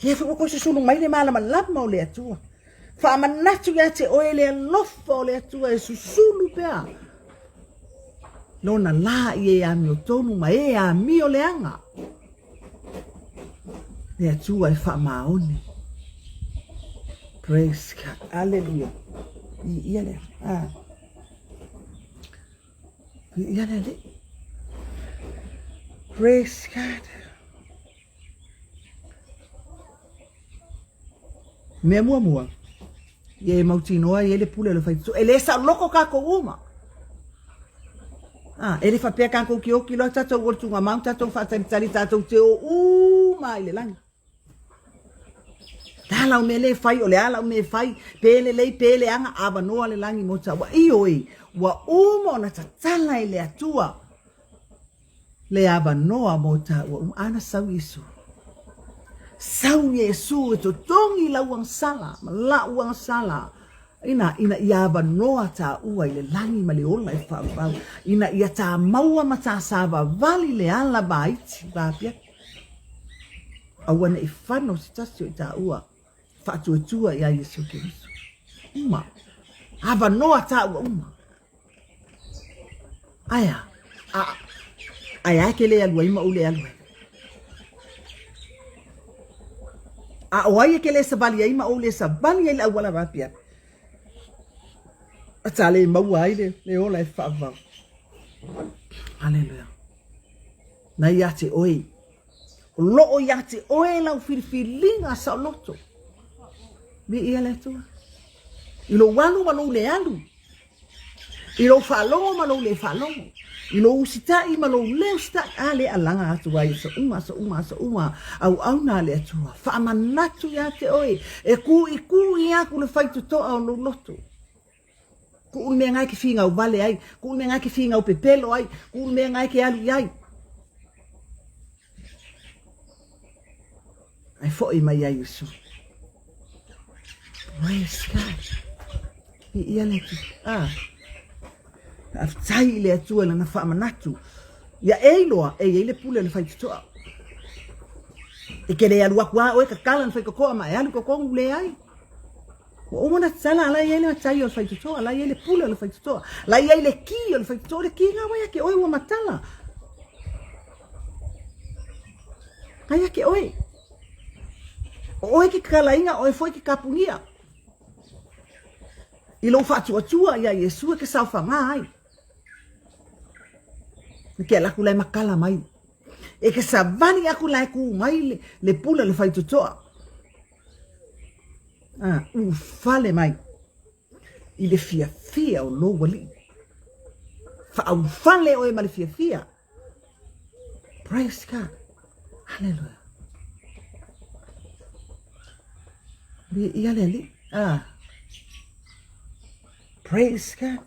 Kia foi ua koe susulu mai le malamalama o le Atua. Faamanatu ia te oe le alofa o le Atua e susulu pea. Lona lā i e amiotonu ma e amio leaga. Le Atua e faamaoni. Praise God. Hallelujah. Viia le ah. Viia le Alii. Praise God. Mea muamua, ia e mautinoa e i ai le pule o le faitotoa. E le saoloko kākou uma. Ah, e le faapea kākou ke oki loa tātou o le tugamau, tātou faatalitali, tātou te o uma i le lagi. Le a lau mea le fai, o le a lau mea e fai, pe lelei, pe leaga, avanoa le lagi mo tāua. Ioe, ua uma ona tatala e le Atua le avanoa mo tāua uma. Ana sau Iesu. Sau Iesu e totogi lau agasala ma la'u agasala ina ina ia avanoa tāua i le lagi ma le ola e faavavau, ina ia tā maua ma tā savavali le ala vaiti vaapiapi. Aua ne i fano se tasi o i tāua faatuatua iā Iesu Keriso. Uma. Avanoa tāua uma. Ae a? A, ae a e ke le alu ai ma ou le alu ai? A o ai e ke le savali ai ma ou le savali ai le auala vaapiapi? A ta le maua ai le, le ola e faavavau. Haleluia. Na ia te oe. O loo ia te oe lau filifiliga saoloto. Viia le Atua. I lou alu ma lou le alu. I lou faalogo ma lou le faalogo. I lou usitai ma lou le usitai. A lea alaga atu ai aso uma, aso uma, aso uma. Auauna a le Atua. Faamanatu ia te oe. E kuʻikuʻi aku le faitotoa o lou loto. Kuʻu le mea nga e ke figau wale ai. Kuʻu le mea nga e ke figau pepelo ai. Kuʻu le mea nga e ke alu i ai. Ae foʻi mai ia Iesu. Praise God. Viia le Atua. Ah. Faafetai i le Atua i lana faamanatu. Ia e iloa, e i ai le pule o le faitotoa. E ke le alu aku a oe kakala na faitotoa ma e alu kokongu leai. Ua uma ona tatala, la e i ai le matai o le faitotoa, la e i ai le pule o le faitotoa, la e i ai le ki o le faitotoa, o le ki ngā wai ake oe ua matala. Ai ake oe. O oe ke kakalainga, oe foi ke kapungia. I lou faatuatua ia Iesu e ke saofaga ai. I ke ala aku la e makala mai. E ke savali aku la e ku mai le, le pule o le faitotoa. A, ulufale mai i le fiafia o lou alii. Faaulufale oe ma le fiafia. Praise God. Hallelujah. Viia le Alii. Ah. Praise God.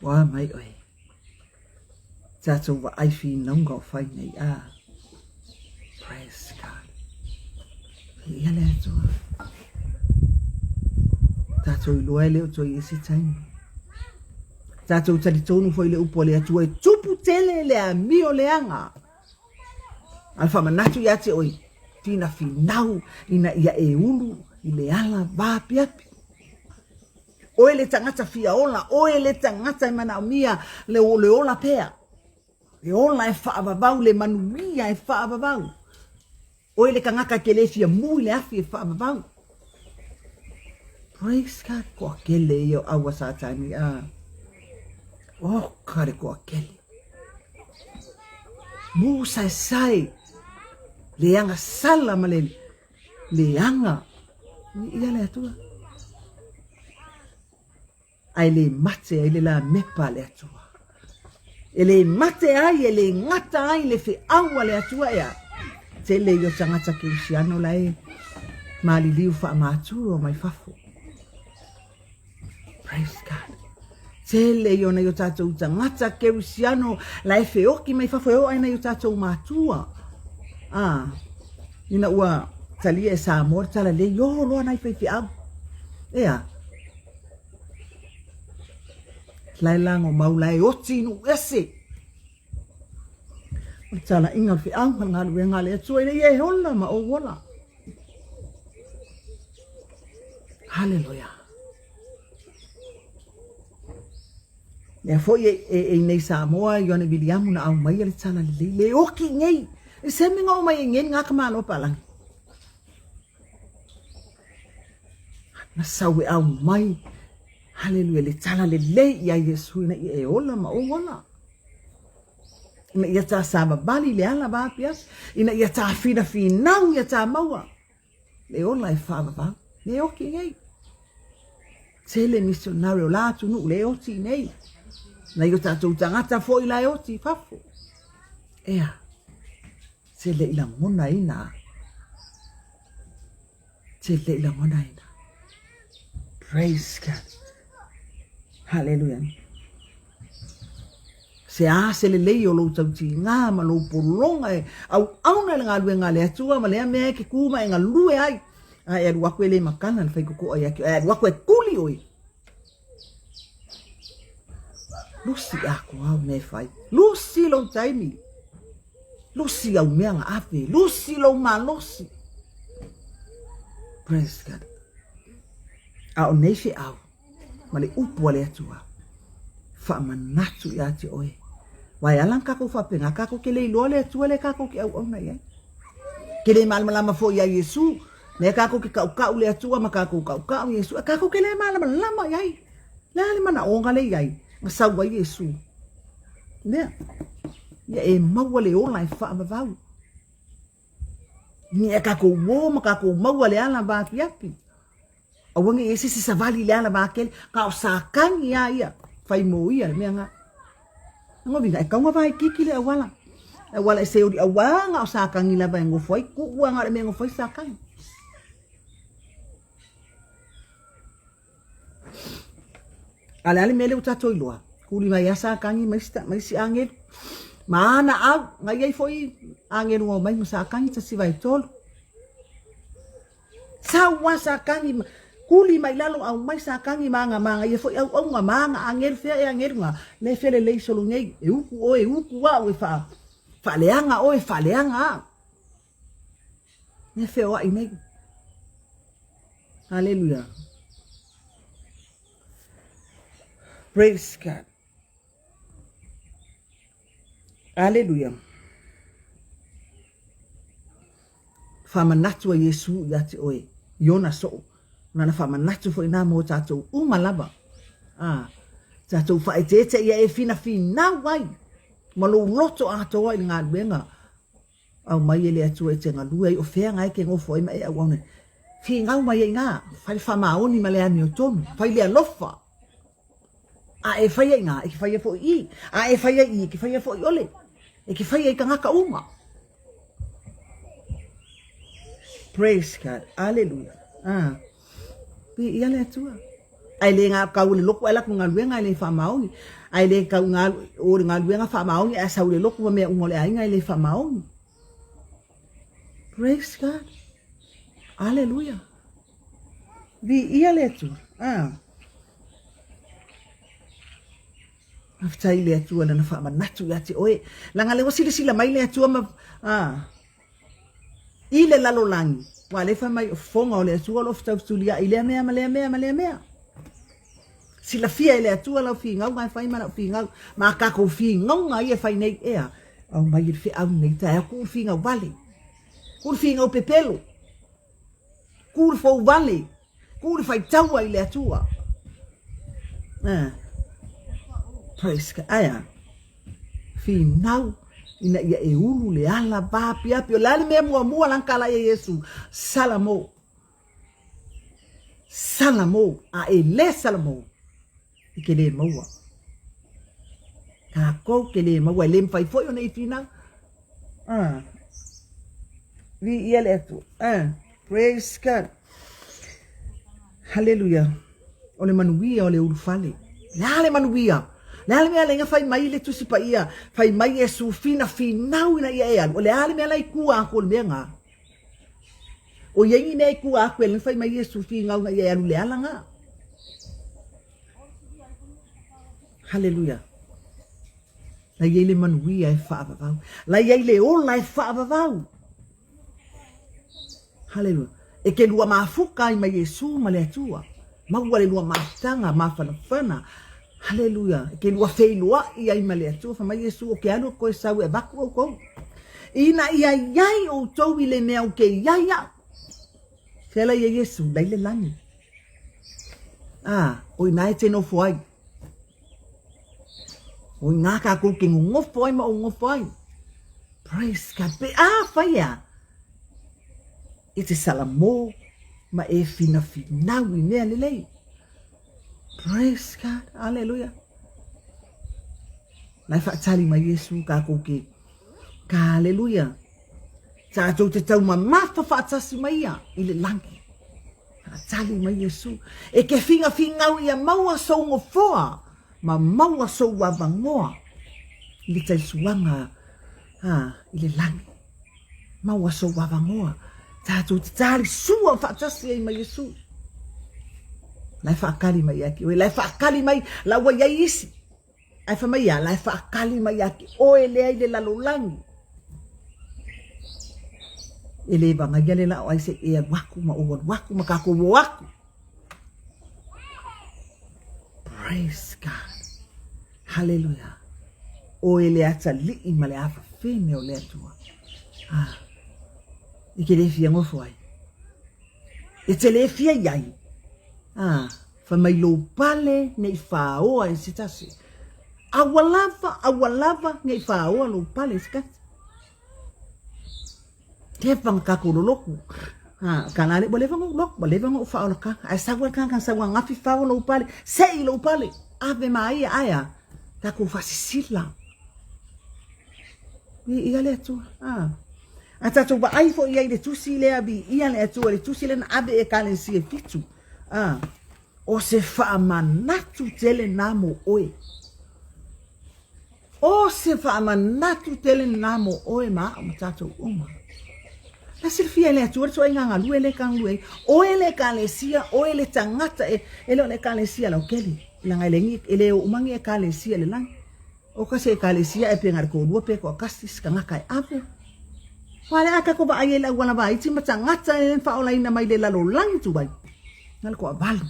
Ua mai oe. Tātou vaai whinauga o whai nei, ā. Praise God. Viia le Atua. Tātou iloa e le o toe i ese taimi. Tātou talitonu foi le upu a le Atua e tupu tele le amio leaga. A le faamanatu ia te oe, finafinau ina ia e ulu i le ala vaapiapi. Oe le tagata fia ola, oe le tagata e manaomia le, le ola pea. Le ola e faavavau, le manuia e faavavau. Oe le tagata e ke le fia mu i le afi e faavavau. Praise God. Koa kele ia o aua Satani. Ah. Oka le toatele. Musaesae le agasala ma le leaga ia le Atua. Ae le mate ai le lamepa a le Atua. E le mate ai, e le gata ai le feau a le Atua ea. Tele ia o tagata kerisiano la e maliliu faamatua mai fafo. Praise God. Tele ia o nai o tatou tagata kerisiano la e feoki mai fafo e oo ai nai o tatou matua. Ah, ina ua talia e Samoa le talalelei, o loa nai faifeau. Ea, la e lagomau la e oti i nuu ese. O le talaiga o le feau ma le galuega a le Atua ina ia e ola ma ou ola. Haleluia. Lea foi e, e, e nei Samoa, Ioane Viliamu na au mai le tala lelei, le oki nei. E se menga o mai e ngeni ngā ka malo palangi. Na sau e au mai, haleluia, le tala lelei ia Iesu ina ia e ola ma ou ola. Ina ia tā savavali le ala vaapiapi, ina ia tā finafinau ia tā maua. Le ola e whaavavau, le oki nei. Tele missionary o la atunuu le oti nei. Nai o tātou tangata foi la e oti i fafo. Ea, te le i lagonaina. Te le i lagonaina. Praise God. Hallelujah. Se a se lelei o lou tautiga ma lou pologa e auauna i le galuega a le Atua ma lea mea e ke kū ma e galue ai. A e alu aku e le makana le faikokoa ia te oe, e alu aku e kuli oe. Lusi atoa au mea e fai. Lusi lou taimi. Lusi au mea na ave. Lusi lou malosi. Praise God. A o nei feau ma le upu a le Atua, faamanatu ia te oe. Aua e ala ona tatou faapena, tatou te le iloa le Atua lea tatou te auauna i ai. Ke le malamalama foi ia Iesu, lea tatou te tautau le Atua ma tatou tautau Iesu, a tatou te le malamalama i ai. Le a le manaoga le i ai, na sau ai Iesu. Lea, ia e maua le ola e faavavau. Ia tatou uo ma tatou maua le ala vaapiapi. Aua ne i ese se savali i le ala vakele, ka o Satani a ia, fai mo ia le mea nga. Ngovi e kaunga vaikiki le auala. Le auala e seuli aua nga o Satani lava e ngofo ai, kuua nga o le mea e ngofo ai Satani. A le a le mea lea ua tatou iloa, kuli mai a Satani ma isi, ma isi agelu. Ma ana au, na i ai foi agelu na omai ma Satani 1 vae 3. Sau a Satani ma kuli mai lalo aumai Satani ma ana ma ana ia foi auauna ma ana agelu fea e agelu na le felelei solo nei e uku oe e uku au e faa faaleaga oe faaleaga au. Mea feoai nei. Hallelujah. Praise God. Aleluia. Faamanatu a Iesu ia te oe i ona soo. Nana faamanatu foi na mo tatou uma lava. Ah, tatou faaeteete ia e finafinau ai ma lou loto atoa i le galuega aumai e le Atua e te galue ai o fea na e ke nofo ai ma e auauna. Finau mai ai iga, fai le faamaoni ma le amiotonu, fai le alofa. A e fai ai iga, e ke faia foi i i. A e fai ai i, e ke faia foi ole. E ke faia i tagata uma. Praise God. Hallelujah. Ah. Viia le Atua. Ae le ga kau le loku ae laku galuega e le faamaoni. Ae le kau galu o le galuega faamaoni ae sau le loku ma mea uma o le aiga e le faamaoni. Praise God. Hallelujah. Viia le Atua. Ah. Faafetai i le Atua lana faamanatu ia te oe. Leaga lea ua silasila mai le Atua ma ah, i le lalolagi. Ua lea fai mai o fofoga o le Atua o lo o fetautuliai i lea mea ma lea mea ma lea mea. Silafia e le Atua lau figauga e fai ma lau figau. Ma a tatou figauga ia e fai nei ea. Aumai i le feau nei taeao tuu le figau vale. Tuu le figau pepelo. Tuu le fou vale. Tuu le faitaua i le Atua. Ah. Praise God. Ae a? Finau ina ia e ulu le ala vaapiapi. O le a le mea muamua la na tala i ai Iesu? Salamo. Salamo. A e le salamo, e te le maua. Tatou te le maua, e le mafai foi ona e finau. Ah. Viia le Atua. Ah. Praise God. Haleluia. O le manuia o le ulufale. Le a le manuia? Le a le mea lea fai mai le Tusi Paia, fai mai Iesu finafinau ina ia e alu. O le a le mea la i tua atu o le mea na? O i ai ni mea i tua atu e le fai mai Iesu finau ina ia e alu le ala na? Haleluia. La i ai le manuia e faavavau. La i ai le ola e faavavau. Haleluia. E ke lua mafuta ai ma Iesu ma le Atua. Maua le lua mafutaga, mafanafana. Haleluia. E ke lua feiloai ai ma le Atua. Fai mai Iesu, o ke alu aku e sau e avatu oukou. Ina ia iai outou i le mea o ke iai a'u. Fea la iai Iesu? La i le lani. A, o ina e te nofo ai. O ina kakou ke nonofo ai ma ou nofo ai. Praise God. Pe a fai a, e te salamo ma e finafinau i mea lelei. Praise God. Hallelujah. La e faatali mai Iesu kakou ke. Ka hallelujah. Tatou te taumamafa faatasi mai ia i le lagi. Faatali mai Iesu. E ke fingafingau ia maua sou ngofoa ma maua sou avanoa i le taisuaga a i le lagi. Maua sou avanoa. Tatou te tali sua faatasi ai ma Iesu. La e faakali mai ia te oe, la e faakali mai la ua iai isi. Ae fai mai ia, la e faakali mai ia te oe lea i le lalolagi. E le vagaia le laa o ai se i e alu aku ma ou alu aku ma kakou o aku. Praise God. Hallelujah. Oe le atalii ma le afafine o le Atua. Ah. E ke le fia ngofo ai. E te le fia iai. Ah. Fai mai lou pale ne i fāoa e se tasi. Aua lava, aua lava ne i fāoa lou pale e se tasi. Leva na kakou loloku. Ha, ka la le, ua leva na ou loku, ua leva na ou faaola ka. Ae sau ai le tagata sau angafi fao lou pale, sei lou pale, ave maia, ae a, tatou faasisila. Viia le Atua. Ha. A tatou vaai foi i ai i le tusi lea, viia le Atua, le tusi lea na ave i Ekalesia e fitu. A, o se faamanatu tele na mo oe. O se faamanatu tele na mo oe ma a'u ma tatou uma. La silafia e le Atua le ituaiga galue lea e galulue ai. Oe le Ekalesia, oe le tagata e, e le o le Ekalesia lautele. Leaga e le, e le o uma ni Ekalesia i le lagi. O ka se Ekalesia e pe na le toalua pe toatasi se tagata e ave. Aua le a tatou vaai ai i le auala vaiti ma tagata e faaolaina mai le lalolagi tuai, na le toavalu.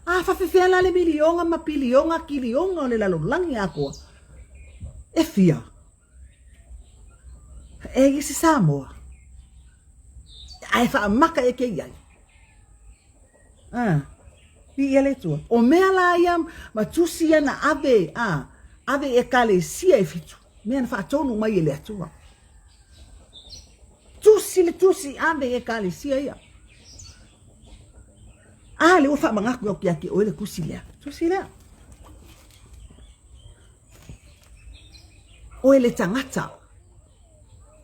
A faafefea la le miliona ma piliona kiliona o le lalolagi atoa? E fia? E i se Samoa. Ae faamaka e ke iai. Ah, viia le Atua. O mea la ia ma tusi ia na ave, ah, ave i Ekalesia e fitu. Mea na faatonu mai e le Atua. Tusi le tusi ave i Ekalesia ia. Ah, le ua faamanatu atu ia te oe le tusi lea. Tusi lea. Oe le tagata.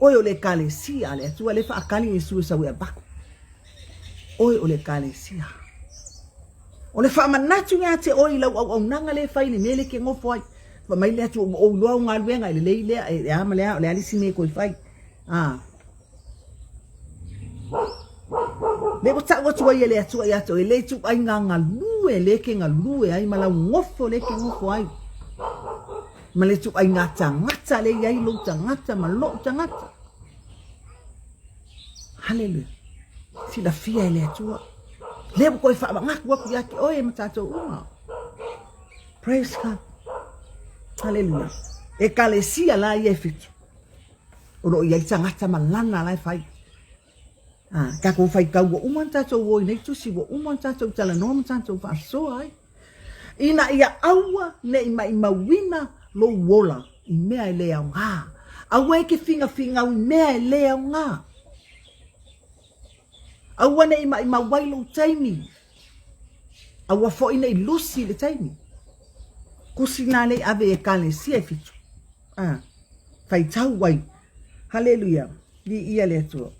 Oe o le Ekalesia a le Atua, le faakali Iesu e sau e avatu. Oe o le Ekalesia. O le faamanatu ia te oe i lau auaunaga le fai le mea le ke nofo ai. Fai mai le Atua, ua ou iloa au galuega, e lelei lea, e a ma le a, o le a le isi mea e toe fai. Ah. Le ua tau atu ai e le Atua ia te oe, le ituaiga galue le ke galue ai ma lau nofo le ke nofo ai. Ma le ituaiga tagata le i ai lou tagata ma lou tagata. Haleluia. Silafia e le Atua. Le ua toe faamanatu atu ia te oe ma tatou uma. Praise God. Haleluia. Ekalesia la ia e fitu. O lo o i ai tagata ma lana la e fai. A, tatou faitau ua uma ona tatou o i nei tusi, ua uma ona tatou talanoa ma tatou faasoa ai. Ina ia aua ne i maʻimauina lou ola i mea e le aoga. Aua e ke figafigau i mea e le aoga. Aua ne i maʻimau ai lou taimi. Aua foi ne i lusi le taimi. Kusi nā lei ave i Ekalesia e fitu. A, faitau ai. Haleluia. Viia le Atua.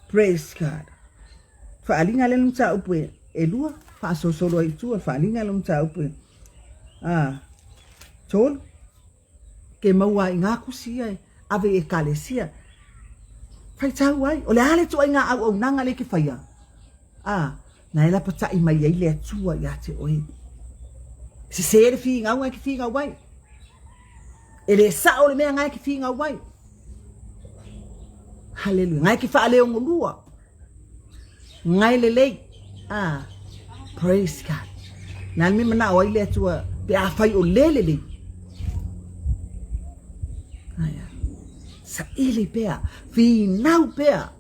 Praise God. Faaaliga lea le mataupu e, e lua, faasolosolo ai i tua, faaaliga le mataupu e, a, tolu. Ke maua ai i ngā kusi ia e ave i Ekalesia. Faitau ai, o le a le ituaiga auaunaga lea e ke whaia? A, na e lapataʻi mai ai le Atua iā te oe. Sesē le figauga e ke figau ai. E le sao le mea nga e ke figau ai. Haleluia. Nga e ke faaleogolua. Nga e lelei. Ah, praise God. Na le mea manao ai le Atua pe afai o le lelei. Aia. Saili pea, finau pea.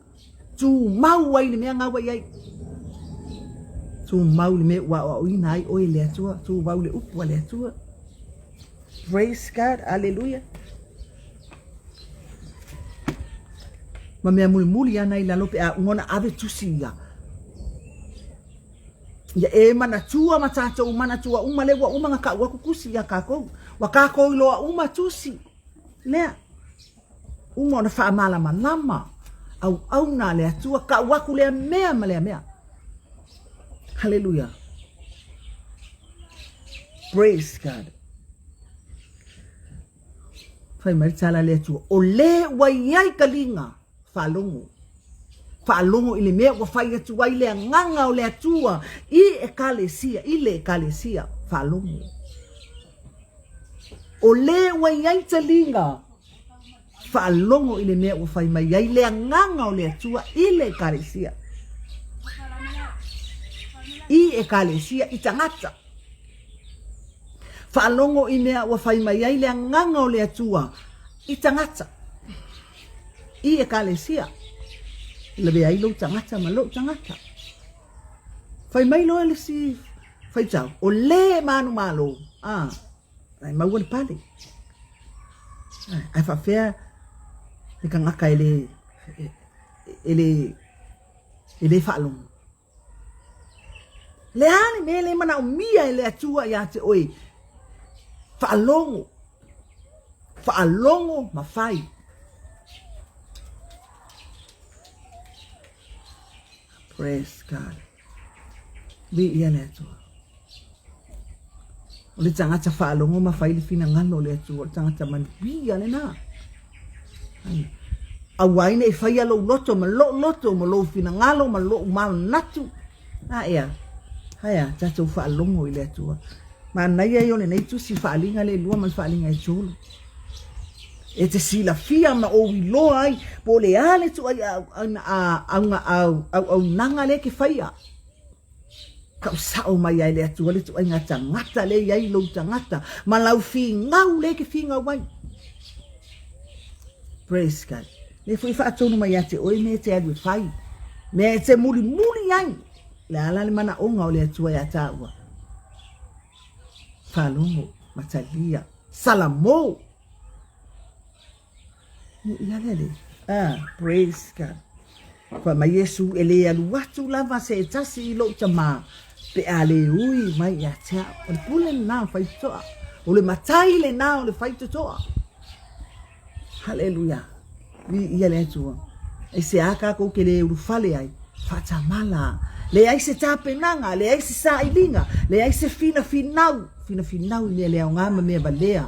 Tumau ai le mea nga ua i ai. Tumau le mea ua aoaoina ai oe e le Atua. Tumau le upu a le Atua. Praise God. Hallelujah. Ma mea mulimuli ana i lalo pe a uma ona ave tusi ia. Ia e manatua ma tātou manatua uma le ua uma nga kau aku tusi ia kākou. Ua kākou iloa uma tusi. Lea. Uma ona faamalamalama auauna a le Atua, kau aku lea mea ma lea mea. Haleluia. Praise God. Fai mai le tala a le Atua, o le ua i ai taliga, faalogo. Faalogo i le mea ua fai atu ai le agaga o le Atua i Ekalesia, i le Ekalesia, faalogo. O le ua i ai taliga, faalogo i le mea ua fai mai ai le agaga o le Atua i le Ekalesia. I Ekalesia, i tagata. Faalogo i mea ua fai mai ai le agaga o le Atua i tagata. I Ekalesia. Lavea ai lou tagata ma lou tagata. Fai mai loa le isi faitau, o le manumalo, a, ae maua le pale. Ae faapefea le tagata e le, e le, e le faalogo? Le a le mea le manaomia e le Atua ia te oe? Faalogo, faalogo ma fai. Praise God. Viia le Atua. O le tagata faalogo ma fai le finagalo o le Atua, o le tagata manuia lena. Aua ai nei faia lou loto ma lou loto ma lou finagalo ma lou manatu. A ea, aea, tatou faalogo i le Atua. Manaia ia o lenei tusi faaaliga le lua ma le faaaliga e tolu. E te silafia ma ou iloa ai po o le a le ituaiga auaunaga lea e te faia. Kau sao mai ai le Atua le ituaiga tagata lea e i ai lou tagata ma lau figau lea e te figau ai. Praise God. Lea foi e faatonu mai ia te oe mea e te alu e fai, mea e te mulimuli ai. Le a la le manaoga o le Atua ia tāua? Faalogo ma talia. Salamo! Ia le le. Ah, praise God. Fai mai Iesu, e le alu atu lava se e tasi i lou tamā, pe a le ui mai ia te au. O le pule lenā o Faitotoa. O le matai lenā o le Faitotoa. Haleluia. Viia le Atua. Aisea kākou ke le ulufale ai? Faatamala. Leai se tapenaga, leai se sailiga, leai se finafinau, finafinau i mea le aoga ma mea valea.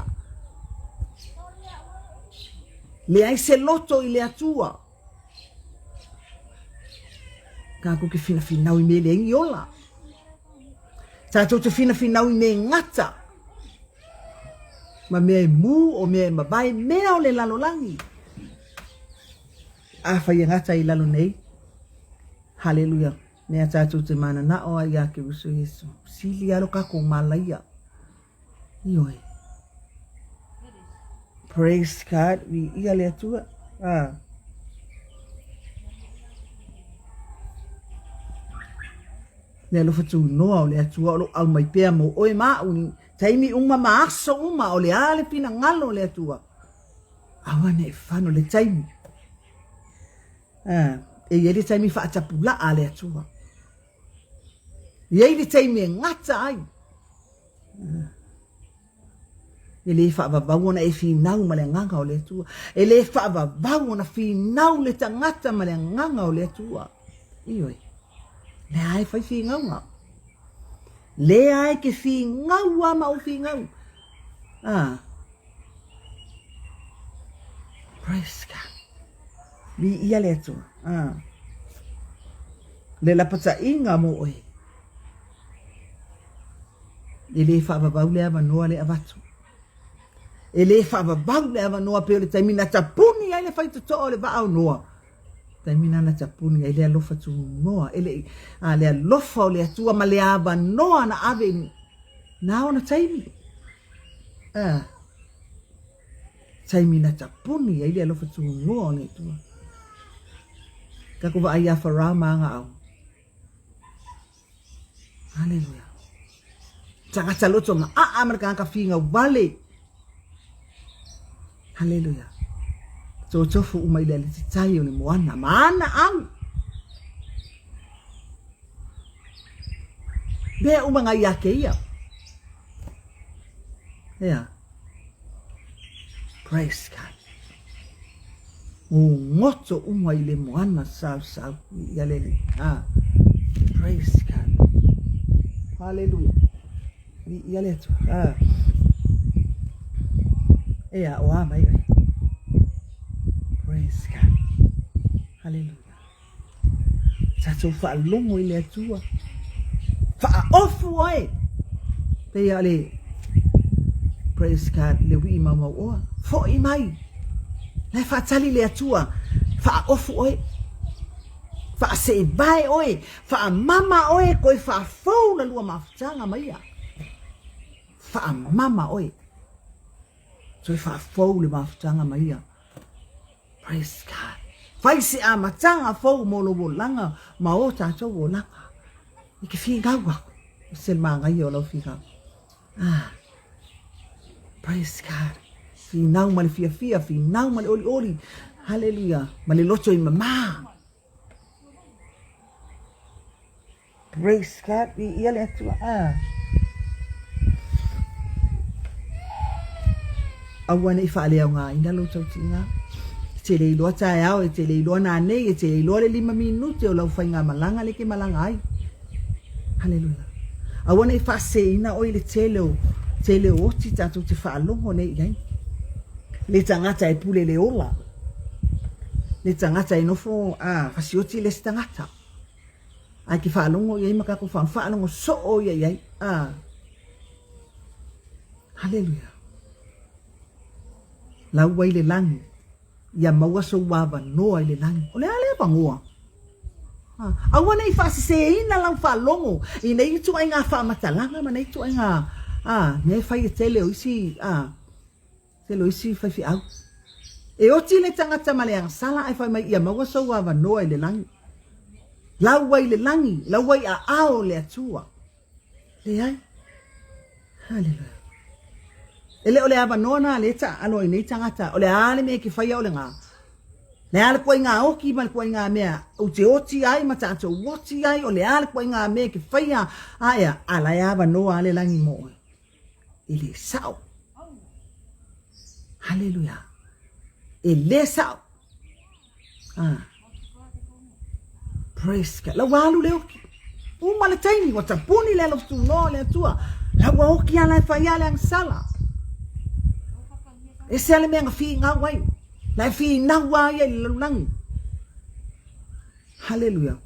Leai se loto i le Atua. Kākou ke finafinau i mea leai ni ola. Tātou te finafinau i mea gata. Ma mea e mū, o mea e mavae, mea o le lalolagi. Afai e gata i lalo nei, haleluia, mea tātou te mananao ai iā Keriso Iesu. Sili alo kākou malaia. Ioe. Praise God, viia le Atua. Ah. Le alofa tunoa o le Atua o lo o aumai pea mo oe ma au i taimi uma ma aso uma, o le a le finagalo o le Atua. Aua ne i fano le taimi. Ah, e i ai le taimi faatapulaa a le Atua. E i ai le taimi e gata ai. Ah. E le faavavau ona e finau ma le agaga o le Atua. E le faavavau ona finau le tagata ma le agaga o le Atua. Ioe. Lea e fai finauga. Lea e ke finau a ma ou finau. Ah. Praise God. Viia le Atua. Ah. Le lapataiga mo oe. E le faavavau le avanoa le avatu. E le faavavau le avanoa pei o le taimi na tapuni ai le faitotoa o le vaa o Noa. Taimi na na tapuni ai le alofa tunoa, e le, a, le alofa o le Atua ma le avanoa na ave i na ona taimi. A, taimi na tapuni ai le alofa tunoa o le Atua. Takou vaai ia Farao ma aga au. Haleluia. Tagata loto ma aa ma le tagata figau vale. Haleluia. Totofu uma i le alititai o le moana ma ana au. Mea uma ngai ia ke ia. Ea. Praise God. Gogoto uma i le moana sausau i le Alii. Ah, praise God. Hallelujah. Viia le Atua. Ah. Ea, o a mai oe. Praise God. Hallelujah. Tatou faalogo i le Atua. Faaofu oe. Pei o le praise God le wii maumau oa. Foi mai. La e faatali le Atua. Faaofu oe. Faaseevae oe. Faamama oe koe faafou la lua mafutaga ma ia. Faamama oe. Toe faafou le mafutaga ma ia. Praise God. Fai se amataga fou mo lou olaga ma o tatou olaga. I ke finau aku. O se magaia o lau finau. Ah. Praise God. Finau ma le fiafia, finau ma le olioli. Hallelujah. Ma le loto i mamā. Praise God, viia le Atua. Ah. Aua ne i faaleaogaina lou tautiga. E te le iloa taeao, e te le iloa nanei, e te le iloa le lima minute o lau faigamalaga le ke malaga ai. Haleluia. Aua ne i faaseseina oe i le tele o, tele o oti tatou te faalogo nei i ai. Le tagata e pule le ola. Le tagata e nofo a fasioti le isi tagata. Ae ke faalogo i ai ma kakou fa faalogo soo ia i ai. Ah. Haleluia. Lau ai le lagi. Ia maua sou avanoa i le lagi. O le a le avanoa? Ah. Aua ne i faaseseina lau faalogo i nei ituaiga faamatalaga ma nei ituaiga ah, mea e fai e tele o isi ah, Tele o isi faifeau. E oti le tagata ma le agasala ae fai mai ia maua sou avanoa i le lagi. Lau ai le lagi, lau ai aao le Atua. Leai. Haleluia. E le o le avanoa na le taaalo ai nei tagata, o le a le mea e ke faia o le ga. Le a le kuaiga oki ma le kuaiga mea u te oti ai ma tatou oti ai, o le a le kuaiga mea e ke faia aea, a la e avanoa a le lagi mo oe. E le sao. Haleluia. E le sao. Ah. Praise God. Lau alu le oki. Uma le taimi, ua tapuni le alofa tunoa o le Atua. Lau ua oki ala e fai a le agasala. E se ale mea nga fīngau ai. La e fīnau a ia i le lalolagi. Haleluia.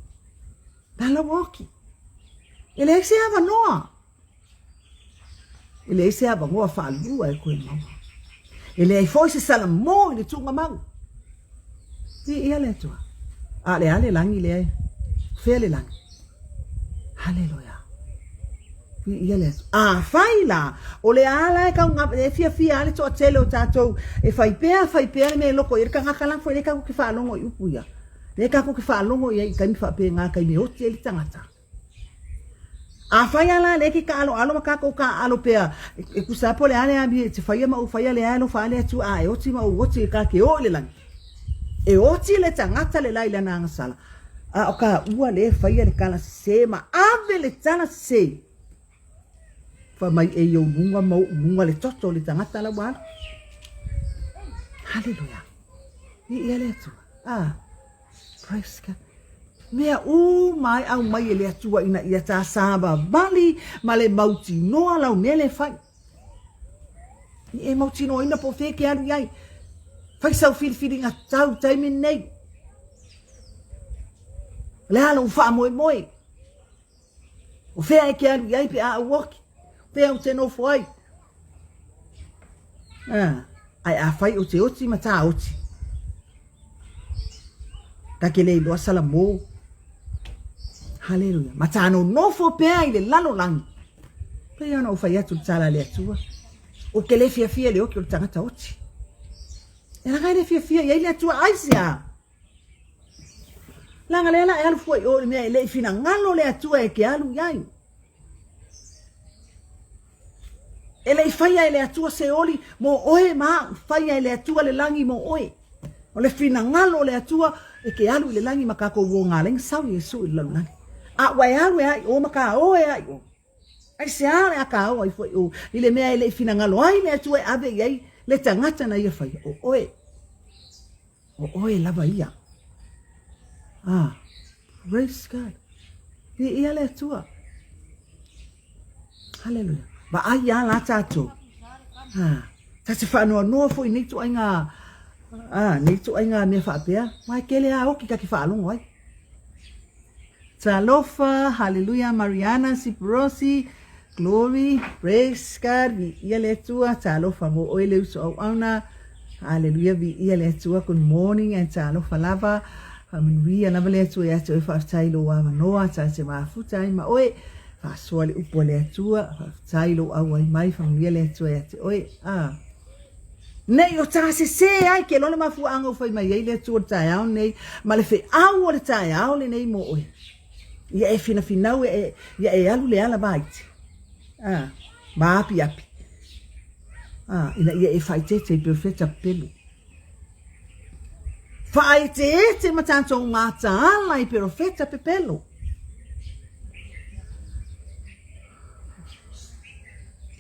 La lau oki. E leai se avanoa. E leai se avanoa faalua e koe maua. E leai foi se salamo i le tuugamau. Viia le Atua. A le a le lagi lea e fea le lagi. Haleluia. Viia le Atua. Afai la, o le a la e kau e fiafia a le toatele o tatou e fai pea, fai pea le mea e loko i ai le tagata la foi le tatou ke faalogo i upu ia. Le tatou ke faalogo i ai i taimi faapena, taimi e oti ai le tagata. Afai a la lea e ke kaaloalo ma kakou kaaalo pea, e tusa po o le a le amio e te faia ma ou faia lea e alofa a le Atua a e oti ma ou oti e ka ke oo i le lagi. E oti le tagata le la i lana agasala, a o ka ua le faia le tala sese ma ave le tala sese. Fai mai e i ou luga ma ou luga le toto o le tagata la ua alu. Haleluia. Viia le Atua. Ah. Praise God. Mea uma e aumai e le Atua ina ia ta savavali ma le mautinoa lau mea le fai. I e mautinoaina po o fea e ke alu i ai. Fai sau filifiliga tau taimi nei. O le a lou faamoemoe? O fea e ke alu i ai pe a ou oki? O fea ou te nofo ai? Ah, ae afai ou te oti ma tā oti. Ka ke le iloa Salamo. Haleluia. Ma tā nonofo pea i le lalolagi. Pei ona ou fai atu le tala a le Atua. Ou te le fiafia i le oki o le tagata oti. E leaga e le fiafia i ai le Atua aisea? Leaga lea la e alu fua i o i le mea e le i finagalo le Atua e ke alu i ai. E le i faia e le Atua se oli mo oe ma au, faia e le Atua le lagi mo oe. O le finagalo o le Atua e ke alu i le lagi ma kakou uo gā sau Iesu i le lalolagi. A ua e alu e a i o ma ka o e a i o. Aisea le a ka o ai fua i o i le mea e le i finagalo ai le Atua e ave i ai le tagata na ia faia o oe. O oe lava ia. Ah, praise God. Viia le Atua. Hallelujah. Vaai a la tatou. Ah, ta te faanoanoa foi nei ituaiga ah, nei ituaiga mea faapea. Mai kele a oki ka ke faalogo ai. Talofa, hallelujah, Mariana Siprosi, glory, praise God, viia le Atua, talofa mo oe le uso auauna, hallelujah, viia le Atua, good morning and talofa lava, faamanuia lava le Atua ia te oe, faafetai lou avanoa, ta te mafuta ai ma oe, faasoa le upu a le Atua, faafetai lou auai mai, faamanuia le Atua ia te oe, ah. Nei o tā sesē ai ke loa le mafuaaga ua fai mai ai le Atua o le taeao lenei, ma le feau o le taeao lenei mo oe. Ia e finafinau e, e, ia e alu le ala vaiti. Ah, ma apiapi. Ah, ina ia e faaeteete i perofeta pelu. Faaeteete ma tātou mataala i perofeta pepelo.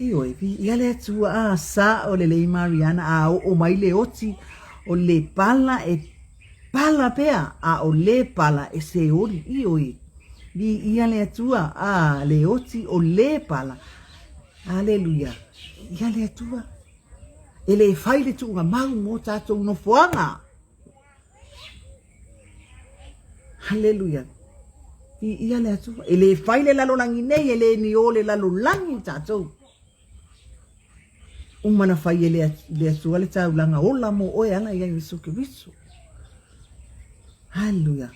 Ioe, viia le Atua, a sao lelei Mariana, a oo mai le oti o le pala e pala pea, a o le pala e seoli. Ioe, viia le Atua, a le oti o le pala. Aleluia, viia le Atua. E le fai le tuuga mau mo tatou nofoaga. Haleluia. Viia le Atua. E le fai le lalolagi nei, e le ni o le lalolagi i tatou. Uma na fai e le Atua le taulaga ola mo oe ala ia Iesu Keriso. Haleluia.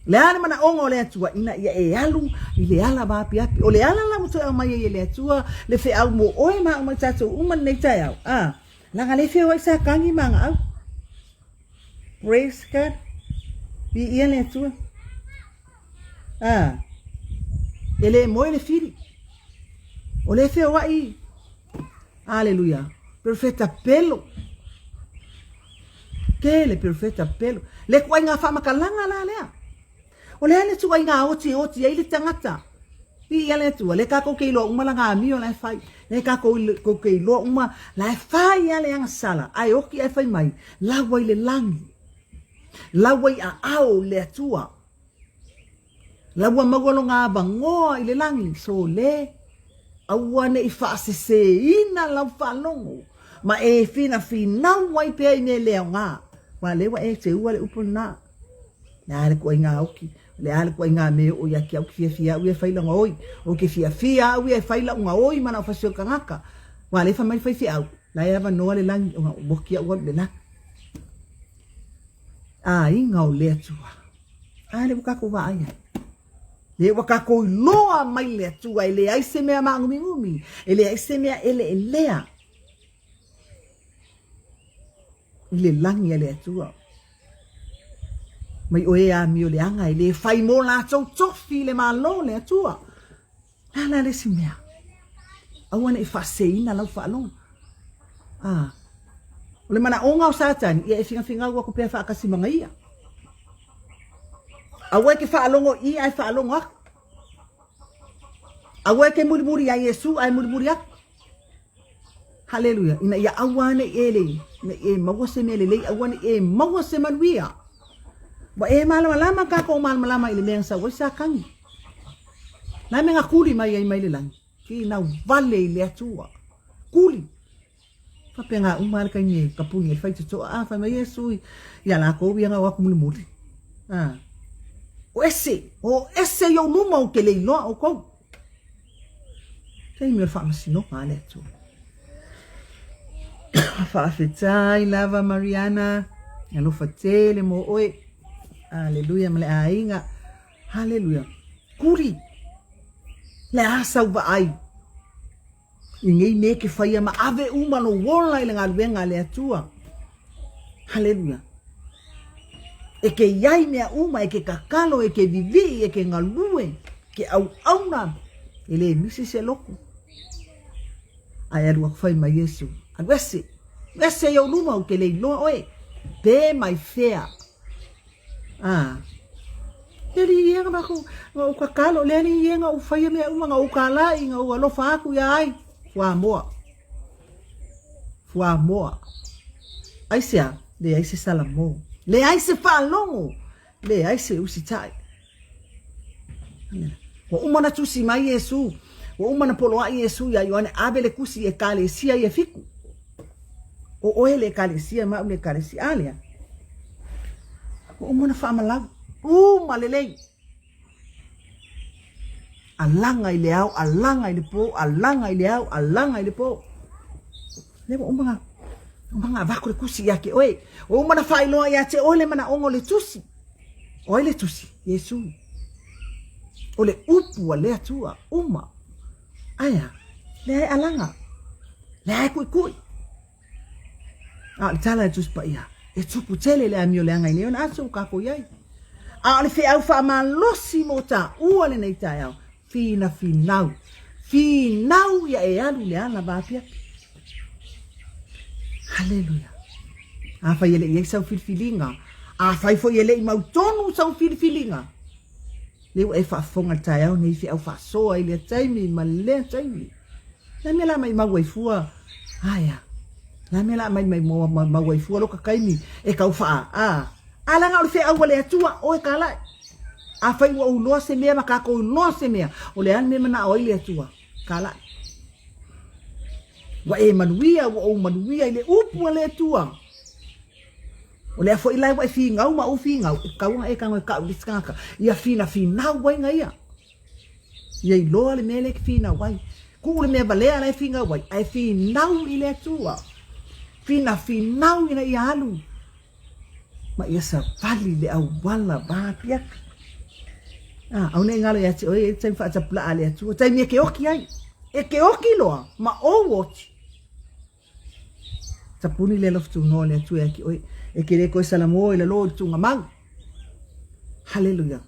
Le a le manaoga o le Atua ina ia e alu i le ala vaapiapi. O le ala la ua toe aumai ai e le Atua le feau mo oe ma au ma i tatou uma lenei taeao. Ah, leaga le feoai sa kagi ma agaau. Praise God. Viia le Atua. Ah. E le moe le fili. O le feoai. Aleluia. Perfeta pelo. Tele perfeta pelo. Le kuaiga faamakalaga la lea. O le a le ituaiga oti e oti ai le tagata? Viia le Atua, lea kakou ke iloa uma lana amio la e fai. Lea kakou ke iloa uma la e fai a le agasala, ae oki ae fai mai, lau ai le lagi. Lau ai aao le Atua. La ua maua lona avanoa i le lagi, so le, aua ne i faaseseina lau faalogo, ma e finafinau ai pea i mea le aoga. Aua lea ua e teua le upu lena. Le a le ituaiga oki, le a le ituaiga mea e oo ia te au, ke fiafia au ia e fai lau gaoi, o ke fiafia au ia e fai lau gaoi ma lau fasi o le tagata. Aua lea fai mai le faifeau, la e avanoa le lagi, ona ou oki au alu i le lagi. Aiga o le Atua. A lea ua tatou vaai ai. Lea ua tatou iloa mai le Atua e leai se mea māgumigumi, e leai se mea eleelea. I le lagi a le Atua. Mai oe e amio leaga e le fai mo latou tofi i le Malo o le Atua. Le a la le isi mea? Aua ne i faaseseina lau faalogo. A, o le manaʻoga o Satani, ia e figafigau aku pea faatasi ma ia. Aua e ke faalogo i ae faalogo aku. Aua e ke mulimuli iā Iesū ae mulimuli aku. Haleluia. Ina ia aua ne i e le, ina ia e maua se mea lelei, aua ne i e maua se manuia. Ua e malamalama kākou malamalama i le mea na sau ai Satani. Na mea na kuli mai ai mai le lagi. Finau wale i le Atua. Kuli. Faapena uma lava le taimi e tapuni ai le faitotoa, a fai mai Iesu iā latou ia na o atu mulimuli. A, o ese, o ese i ou luma ou te le iloa outou. Taimi o le faamasinoga a le Atua. Faafetai lava Mariana, alofa tele mo oe. Aleluia ma le aiga. Haleluia. Kuli, le a sau vaai. I nei mea e ke faia ma ave uma lou ola i le galuega a le Atua. Haleluia. E ke iai mea uma, e ke kakalo, e ke vivii, e ke galue, ke auauna, e le misi se loku. Ae alu aku fai mai Iesu, alu ese, alu ese i ou luma ou te le iloa oe, pe mai fea. A, le alii e na makou, na ou kakalo, le alii e na ou faia mea uma, na ou kalai, na ou alofa aku ia ai, fuamoa. Fuamoa. Aisea? Leai se salamo. Leai se faalogo. Leai se usitai. Ua uma ona tusi mai Iesu, ua uma ona poloai Iesu iā Ioane, ave le tusi i Ekalesia ia fitu. O oe le Ekalesia ma au le Ekalesia. A lea? Ua uma ona faamalau. Uma lelei. Alaga i le ao, alaga i le po, alaga i le ao, alaga i le po. Lea ua uma ona, uma ona avatu le tusi ia te oe. Ua uma ona faailoa ia te oe le manaoga o le tusi. O ai le tusi? Iesu. O le upu a le Atua, uma. Ae a? Lea e alaga. Lea e kuʻikuʻi. A o le tala a le Tusi Paia, e tupu tele le amio leaga i nei ona aso ua kākou i ai. A o le feau faamalosi mo tāua lenei taeao, finafinau, finau ia e alu i le ala vaapiapi. Haleluia. Afai e le i ai sau filifiliga, afai foi e le i mautonu sau filifiliga, lea ua e faafofoga i le taeao nei i feau faasoa i lea taimi ma lea taimi. Le a mea la maimau ai fua? Aea. Le a mea la maimau ai fua loka taimi e tau faa, a. A leaga o le feau a le Atua, oe kalai. Afai ua ou iloa se mea ma kākou iloa se mea, o le a le mea e manao ai le Atua? Kalai. Ua e manuia, ua ou manuia i le upu a le Atua. O lea foi la ua e finau ma ou finau, e tatau ona e tago e kau i le isi tagata, ia finafinau ai na ia. Ia iloa le mea lea e te finau ai. Kuu le mea valea la e finau ai, ae finau i le Atua. Finafinau ina ia alu ma ia savali le auala vaapiapi. Ah, aua ne i galo ia te oe, e i ai taimi faatapulaa a le Atua, taimi e ke oki ai. E ke oki loa ma ou oti. Tapuni le alofa tunoa o le Atua ia te oe. E ke le koe salamo i lalo i le tuugamau. Haleluia.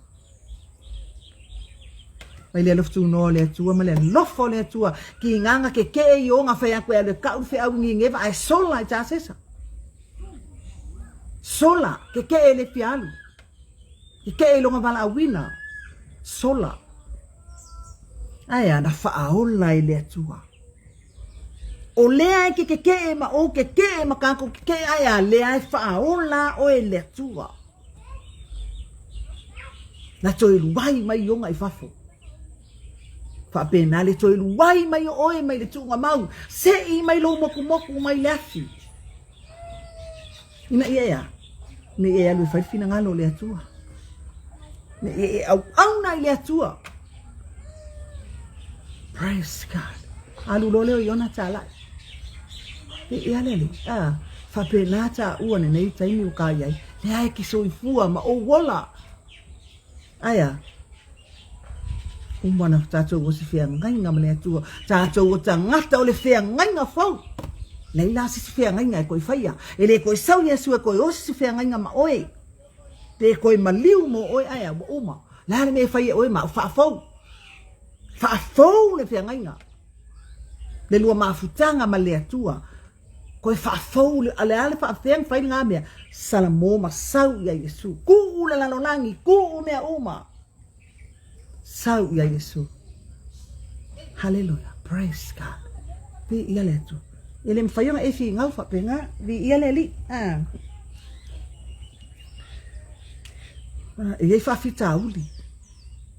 Mai le alofa tunoa o le Atua ma le alofa o le Atua. Ki nganga ke kee i o ngā whai aku e alu e kau le wheau i Nineva ae sola i Tasesa. Sola, ke kee le fialu. Ke kee i longa valaauina. Sola. Ae ana whaaola i le Atua. O lea e ke kekeʻe ma ou kekeʻe ma kākou kekeʻe ae a lea e faaola oe le Atua. Na toe luai mai i ona i fafo. Faapena le toe luai mai o oe mai le tuugamau, seʻi mai lou mokumoku mai le afi. Ina ia e a? Ina ia e alu e fai le finagalo o le Atua. Ina ia e auauna i le Atua. Praise God. Alu loa lea o Iona tālaʻi. E e ale ale. A, faapena tāua lenei taimi o kā iai. Lea e ke soifua ma ou ola. Ae a? Uma ona tātou o se feagaiga ma le Atua, tātou o tagata o le feagaiga fou. Leai la se isi feagaiga e koe faia. E le koe sau Iesu e koe osi se feagaiga ma oe. Pe koe maliu mo oe, ae a, ua uma. Le a le mea e fai e oe ma au faafou. Faafou le feagaiga. Le lua mafutaga ma le Atua. Koe faafou le, a le a le faafea na fai lena mea? Salamo ma sau ia Iesu. Kuu le lalolagi, kuu mea uma. Sau ia Iesu. Haleluia. Praise God. Viia le Atua. E le mafai ona e finau faapena. Viia le Alii. Ah. Ah, e i ai faafitauli.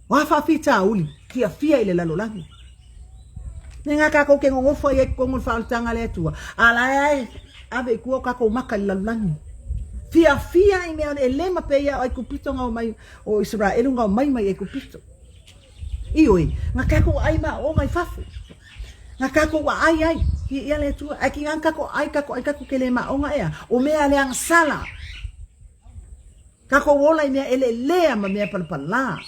O a faafitauli? Fiafia i le lalolagi. Me ngā kākou ke ngongofo ai ai totonu o le faaolataga a le Atua, a la e ae ave i tua o kākou maka i le lalolagi. Fiafia i mea e le mapeia o Aikupito nga o mai, o Isaraelu nga o mai mai Aikupito. Ioe, nga kākou ai ma aoga i fafo. Nga kākou aai ai, i ia le Atua. Ai ki nga kākou ai, kākou ai kākou ke le ma aoga ea, o mea le agasala. Kākou ola i mea eleelea ma mea palapalā.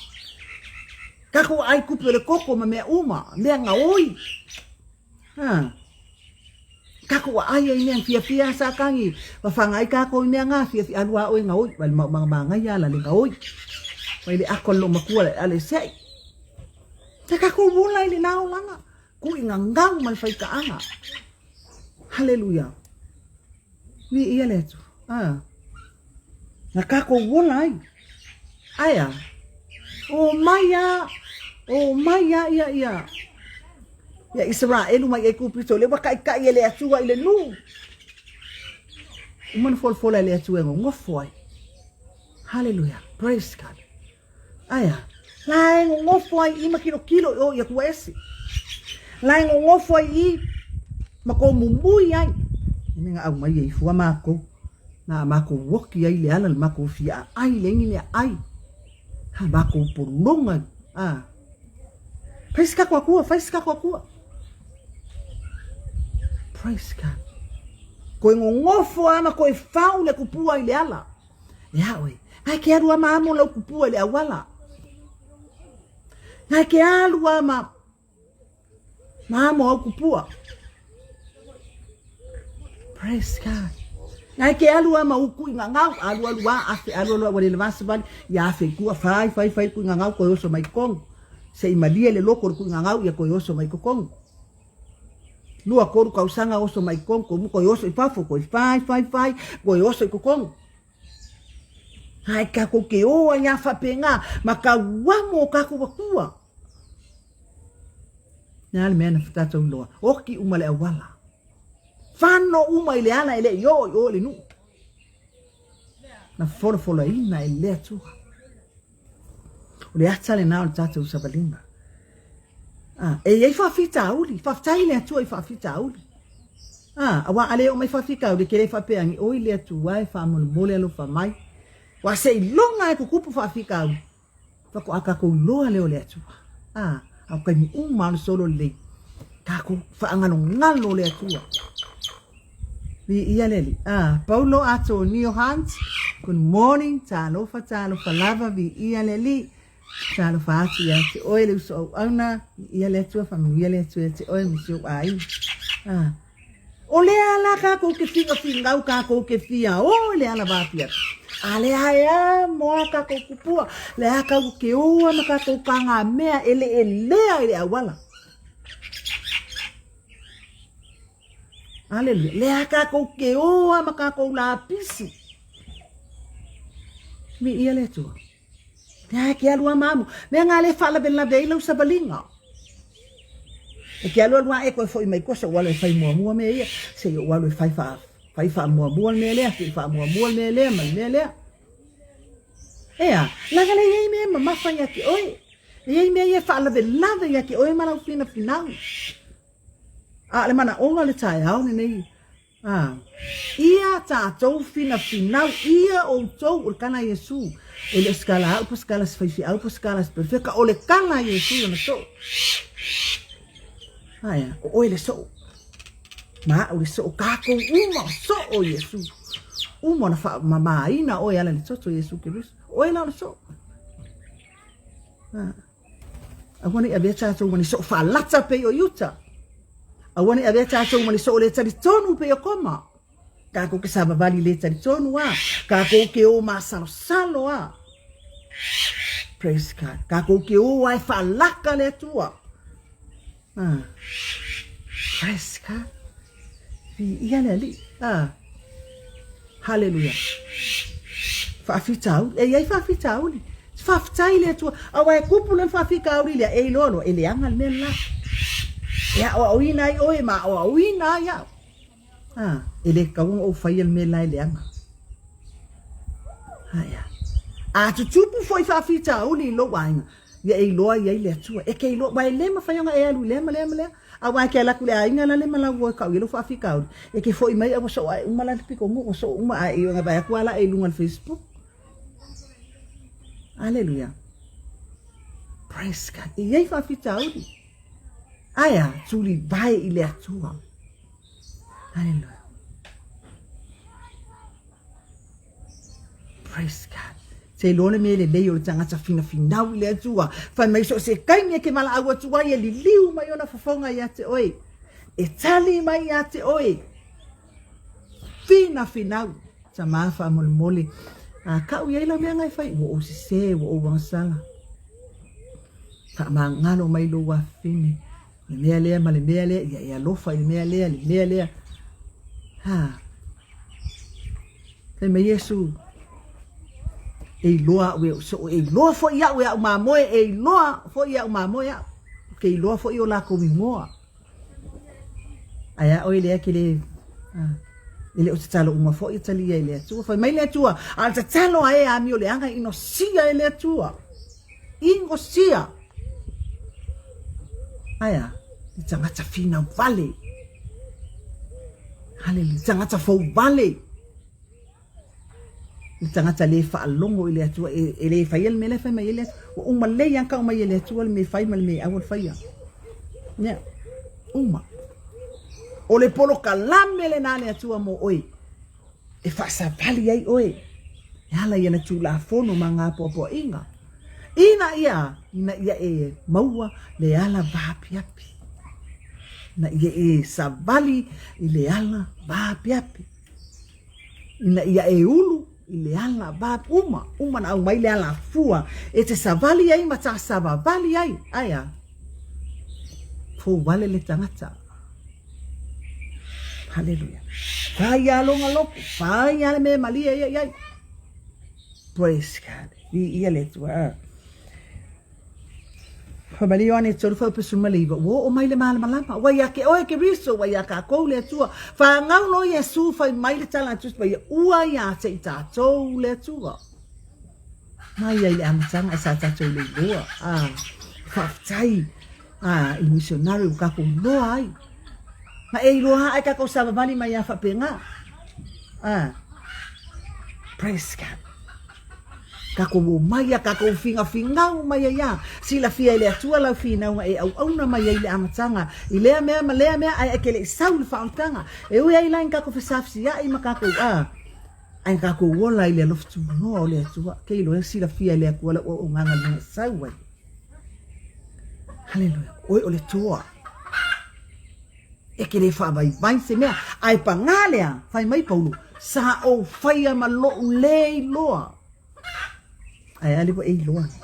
Kākou ʻai kupe o le koko ma mea uma, mea gaoi. Ha. Kākou ʻai ai mea fiafia sa kangi, ma whanga ai kākou i mea ngā fiafia alua oe gaoi, wale mau mga mangai ala le gaoi. Mai le ako lo makua le ale sei. Te kākou ola i le nā olanga, ku i ngā ngau ma le whaikaaga. Haleluia. Viia le Atua. Ah. Na kākou ola ai. Aea. O mai a, o mai a ia ia. Ia Isaraelu mai Aikupito, le ua kaʻikaʻi e le Atua i le nuu. Uma na folafola e le Atua e gogofo ai. Haleluia. Praise God. Aea. La e gogofo ai i ma kilokilo i o i Atua ese. La e gogofo ai i ma kou mumui ai. E me nga au mai e ifua mākou. Na a mākou oki ai le ala le mākou fia a ai le ingi mea ai. Ha mākou polonga. A. Praise ka kua, praise ka kua. Praise God. Koe ngongofo ama koe fau le kupua i le ala. E a oe, ngai ke alu ama amo lau kupua i le auala. Ngai ke alu ama ma amo au kupua. Praise God. Ngai ke alu ama uku i ngangau, alu alu a afe, alu alu a wale le vasa vali, ia afe kua fai fai fai ku ngangau koe oso mai kong. Se i malie le loko le ku ngangau ia koe oso mai kokong. Lua koru kausaga oso mai kong ko mu koi oso i fafo koi fai fai fai koi oso i kokong. Hai kākou ke o ai a whapenga ma ka uamo o kākou akua. Nā le mea na tātou loa. Oki uma le awala. Whano uma i le ala e le i o i o le nuu. Na folafolaina e le Atua. O le ata lena o le tātou savaliga. Ah, e i ai faafitauli, faafetai i le Atua i faafitauli. Ah, auā a le oo mai faafitauli, e ke le faapea agi, oi le Atua e faamolemole alofa mai. Ua seiloga e kukupu faafitauli. Faatoa kākou iloa lea o le Atua. A, a o taimi uma o le solo lelei. Kākou whaangalongalo le Atua. Viia le Alii. A, Paulo Atonio Hunt, good morning, talofa, talofa lava, viia le Alii. Talofa atu ia te oe le uso auauna, viia le Atua, faamanuia le Atua ia te oe, ma si ou aiga. A, O le ala kākou ke finafingau kākou ke fia o i le ala vāfiafi. A le ae a mo a kākou kupua, le a kau ke o ana kākou ka ngā mea e le e lea i le auala. Aleluia. Le a kākou ke o a ma kākou lāpisi. Mi ia le Atua. Te ae ke alu a mamu. Mea ngā le whaalawelawe ai lau savaliga. E ke alu alu a e koe foi mai kosa o alu e whai muamua mea ia. Se i o alu e whai wha, whai wha muamua le mea lea, whai wha muamua le mea lea, ma le mea lea. Ea, laga le iai mea mamafa ia te oe. Le iai mea ia whaalawelawe ia te oe ma lau whina whina. A le mana onga le taeao lenei. Ā, ia tātou whina whinau, ia outou o le kala a Iesū. E le o se kala au, po se kala se faifeau, po se kala se perefeka, o le kala a Iesū lona soo. Aea, o oe le soo. Ma au le soo, kākou uma o soo o Iesū. Uma ona whaamamāina oe ala le toto Iesū Keriso. Oe la o le soo. Ā. Aua ne i avea tātou ma ni soo whaalata pei o Iuta. Aua ne i avea tātou ma ni soo le talitonu pei o Koma. Kākou ke savavali le talitonu a. Kākou ke o māsalosalo a. Praise God. Kākou ke o ai whaalaka le Atua. Ah. Praise God. Viia le Alii. Ah. Haleluia. Faafitauli. E iai faafitauli. Faafetai le Atua. Aua e kupu le faafitauli lea, e iloa loa, e leaga le mea le la. E aoaoina ai oe ma aoaoina ai au. Ah, e le tatau ona ou faia le mea la e leaga. Aia. A tutupu foi faafitauli i lou aiga, ia e iloa i ai le Atua. E ke iloa, wa e le mafai ona e alu i lea ma lea ma lea. Aua e ke alu atu i le aiga la le ma lau o e kau i ai lou faafitauli, e ke foi mai a ua soo ae uma la le pitonuu, ua soo uma ae i ona vae atu a la e i luga o le Facebook. Aleluia. Praise God. E i ai faafitauli. Ae a, tulivae i le Atua. Hallelujah. Praise God. Se iloa le mea lelei o le tagata finafinau i le Atua. Fai mai so o se taimi e ke valaau atu ai e liliu mai ona fofoga ia te oe. E tali mai ia te oe. Finafinau. Tamā faamolemole. A kau i ai lau mea ngai fai, ua ou sese, ua ou agasala. Faamagalo mai lou afafine. O le mea lea ma le mea lea, ia e alofa i le mea lea, le mea lea. Ha. Fai mai Iesu, e iloa au e so, e iloa foi au e au mamoe, e iloa foi e au mamoe au. Ke iloa foi o lakou igoa. Ae a oe lea ke le, ha, e le o tatalo uma foi e talia e le Atua. Fai mai le Atua, a o le tatalo a e amio leaga inosia e le Atua. Inosia. Ae a, le tagata finau vale. Haleluia, tagata fou vale. Le tagata le faalogo i le Atua, e, e le faia le mea lea e fai mai ai le Atua. Ua uma lelei lava tau mai e le Atua le mea e fai ma le mea e aua le faia. Ia, uma. O le polokalame lena a le Atua mo oe. E faasavali ai oe e ala i ana Tulafono ma ana apoapoaiga, ina ia, ina ia e maua le ala vaapiapi, ina ia e savali i le ala vaapiapi, ina ia e ulu i le ala va, uma, uma na aumai le alafua e te savali ai ma ta savavali ai, ae a? Fou wale le tagata. Haleluia. Fai a longa loku, fai a le mea malie ia iai. Praise God. I ia le Atua. Fai mai Ioane 3:19, ua oo mai le malamalama, ua ia te oe Keriso, ua ia kākou le Atua. Whāngau loa Iesu, fai mai le tala a Tusi Paia, ua ia te i tātou le Atua. Mai ai le amataga e sa tātou le iloa. Ah, faafetai ah, i le misionari ua kākou iloa ai. Ma e iloa ai kākou savavali mai a faapena. Ah, praise God. Kākou o mai a kākou figafigau mai ai a. Silafia e le Atua lau finauga e auauna mai ai le amataga i lea mea ma lea mea ae e ke le i sau le faaolataga. E ui ai la ina kākou fesafesia'i ma kākou a ae kākou ola i le alofa tunoa o le Atua. Ke iloa e silafia e le Atua lau auaunaga i luga e sau ai. Haleluia. Oe o le toa. E ke le faavaivai se mea. Ae pagā lea, fai mai Paulo, sa ou faia ma loʻu lē iloa. Ae a le ua e iloa nei.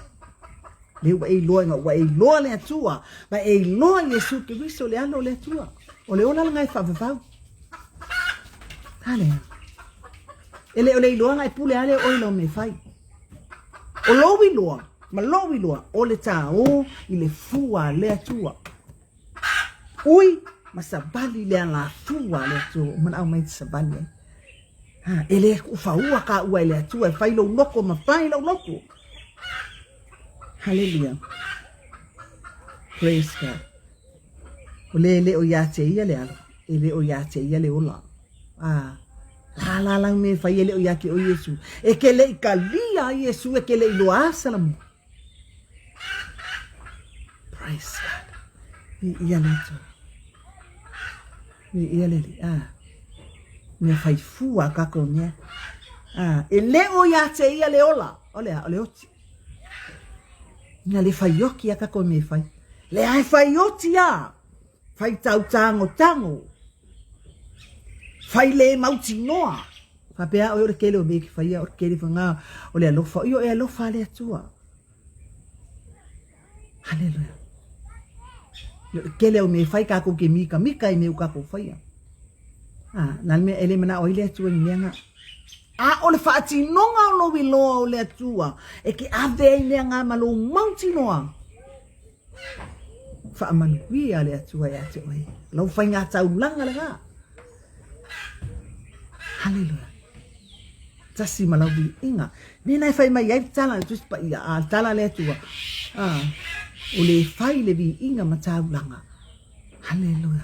Le ua e iloa ina ua e iloa le Atua, ma e iloa Iesu Keriso le alo o le Atua. O le ola lena e faavavau. Haleluia. E le o le iloaga e pule a lea oe i lau mea e fai. O lou iloa, ma lou iloa, o le tāō i le fua a le Atua. Ui ma savali le alafua a le Atua ua manao mai e te savali ai. Ha, e le kuufaua ka ua e le Atua e fai lou loko ma fai lou loko. Haleluia. Praise God. O le le o ia te ia le alo, e le o ia te ia le ola. Ah, la la la me fai e le o ia ke o Iesu. E ke le i kalia Iesu e ke le i loa salamu. Praise God. I ia le Atua. I ia le Alii. Ah. Mea fai fua kākou mea. Ah, e le o ia te ia le ola. O le a, o le oti. Ina le fai oti a kākou mea fai. Le ai fai oti a. Fai tau tango tango. Fai le mautinoa. Faapea oe o le tele o mea e te faia, o le tele fana o le alofa. Io e alofa le Atua. Haleluia. Le o le tele o mea e fai kākou ke mikamika i mea ua kākou faia. A, na le mea e le manao ai le Atua i mea nga. A o le faatinoga o lou iloa o le Atua e ke ave ai mea nga ma lou mautinoa. Faamanuia le Atua ia te oe. Lau faiga taulaga lena. Haleluia. Tasi ma lau viiga. Mena e fai mai ai le tala le Tusi Paia, a le tala a le Atua, a, o le fai le viiga ma taulaga. Haleluia.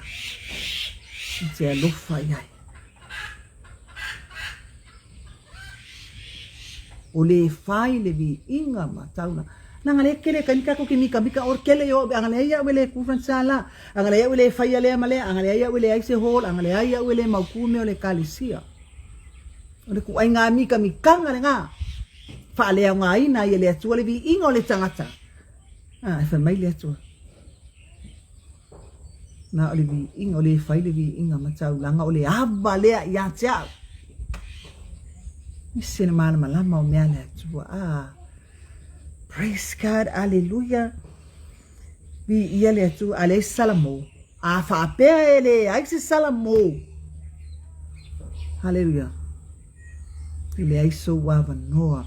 I te alofa i ai. O le fai le viiga ma taulaga. Nanga le kele ka nika ko ke mika mika or kele yo anga le ia wele ku sala anga le ia wele fai le ma le anga le ia wele ai se hol anga le ia wele mau ku me o le kalisia. O le kuaiga mikamikaga lena, faaleaogaina ai e le Atua le viiga o le tagata. A, e fai mai le Atua, na o le viiga, o le fai le viiga ma taulaga, o le ava lea ia te au. Ese le malamalama o mea a le Atua. Ah, praise God, hallelujah. Viia le Atua, a leai se salamo. A faapea e leai se salamo. Haleluia. E leai sou avanoa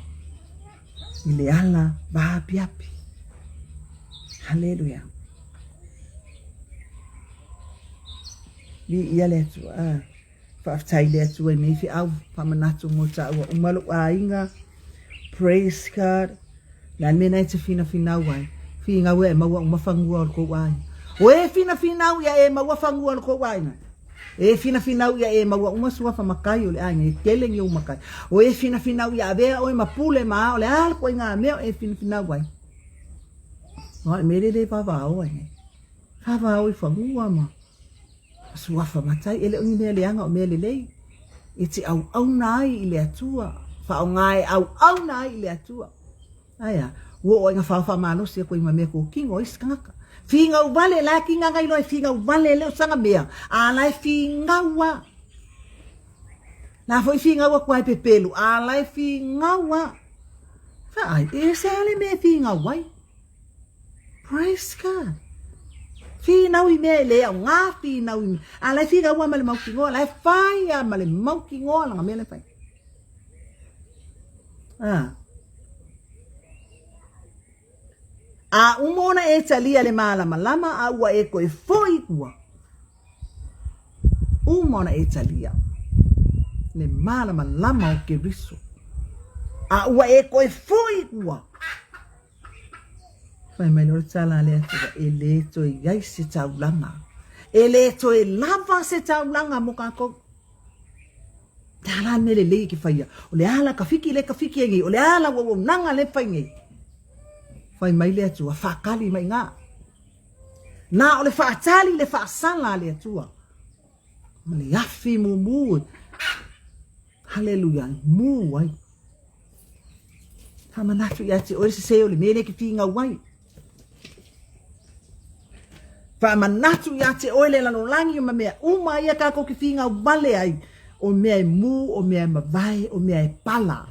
i le ala vaapiapi. Haleluia. Viia le Atua. Ah. Faafetai i le Atua i nei feau faamanatu mo taua uma lou aiga. Praise God. Le a le mea na e te finafinau ai? Finau e maua uma fanua o le kou aiga. O e finafinau ia e maua fanua o le kou aiga. E finafinau ia e maua uma suafa makai o le aiga, e tele ni ou makai. O e finafinau ia avea oe ma pule ma ao, le a le koiga mea o e finafinau ai. O le mea le le vavao ai nei. Vavao i fanua ma Suafa matai, e le o ni mea leaga o mea lelei, e te auauna ai i le Atua, faaaoga e auauna ai i le Atua. Ae a, ua oo ai na faofamalosi aku ai ma mea kokino o isi tagata. Figau vale, la e kinga ngai loa e figau vale e le o sanga mea, a la e figau a. La foi figau aku ai pepelu, a la e figau a. Faai, e se ale mea e figau ai. Praise God. Finau i mea e le aoga, finau i mea. A la e finau a ma le mautinoa, la e fai a ma le mautinoa lana mea la e fai. Ah. A uma ona e talia le malamalama, a ua e toe foi i tua. Uma ona e talia le malamalama o Keriso. A ua e toe foi i tua. Fai mai loa le tala a le Atua, e le toe i ai se taulaga. E le toe lava se taulaga mo kākou. Le a la le mea lelei e ke faia? O le a la ka fiki le ka fiki ai nei? O le a la auaunaga le fai nei? Fai mai le Atua, whakali mai ngā. Nā o le whaatali le whaasala a le Atua. Ma le afi mumu. Haleluia, mū ai. Faamanatu ia te oe le sesē o le mea lea e te figau ai. Faamanatu ia te oe le lalolagi ma mea uma ia kākou ke figau wale ai, o mea e mū, o mea e mavae, o mea e pala.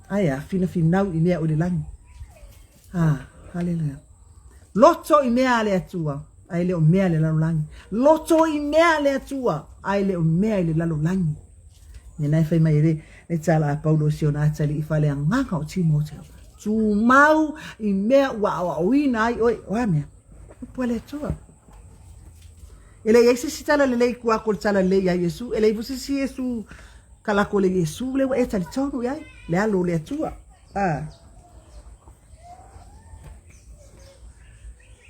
Ae a, finafinau i mea o le lagi. Ah, haleluia. Loto i mea a le Atua, a e le o mea le lalolagi. Loto i mea a le Atua, a e le o mea i le lalolagi. Mea e fai mai e le, le tala a Paulo si ona atali i fale agaga o Timoteo. Tumau i mea ua aoaoina ai oe. O a mea? Upu a le Atua. E leai se isi tala lelei i tua atu o le tala lelei ia Iesu. E leai foi se isi Iesu kalako le Iesu le ua e talitonu i ai. Le alo o le Atua. Ah.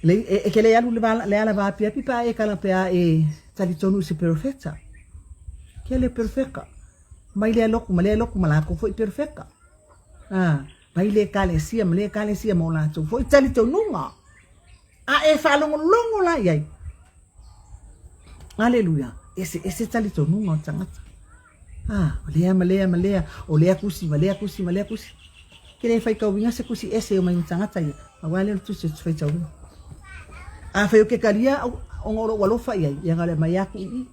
Le, e, e ke le alu le, le ala vaapiapi pa e kala pe a e talitonu i se perofeta. Ke le perfeka. Mai le aloku, ma le aloku ma lākou foi perfeka. Ah, mai le ekalesia, ma le ekalesia ma o lātou foi talitonuga. A e faalogologo la i ai. Aleluia. Eseese talitonuga o tagata. Ah, o lea ma lea ma lea, o lea kusi ma lea kusi ma lea kusi. Ke le faitauina se kusi ese o mai ma tagata ia. Aua lea o le tusi o te faitauina. A fai o ke kalia ona o lou alofa i ai, ia na o le aumai aku i i.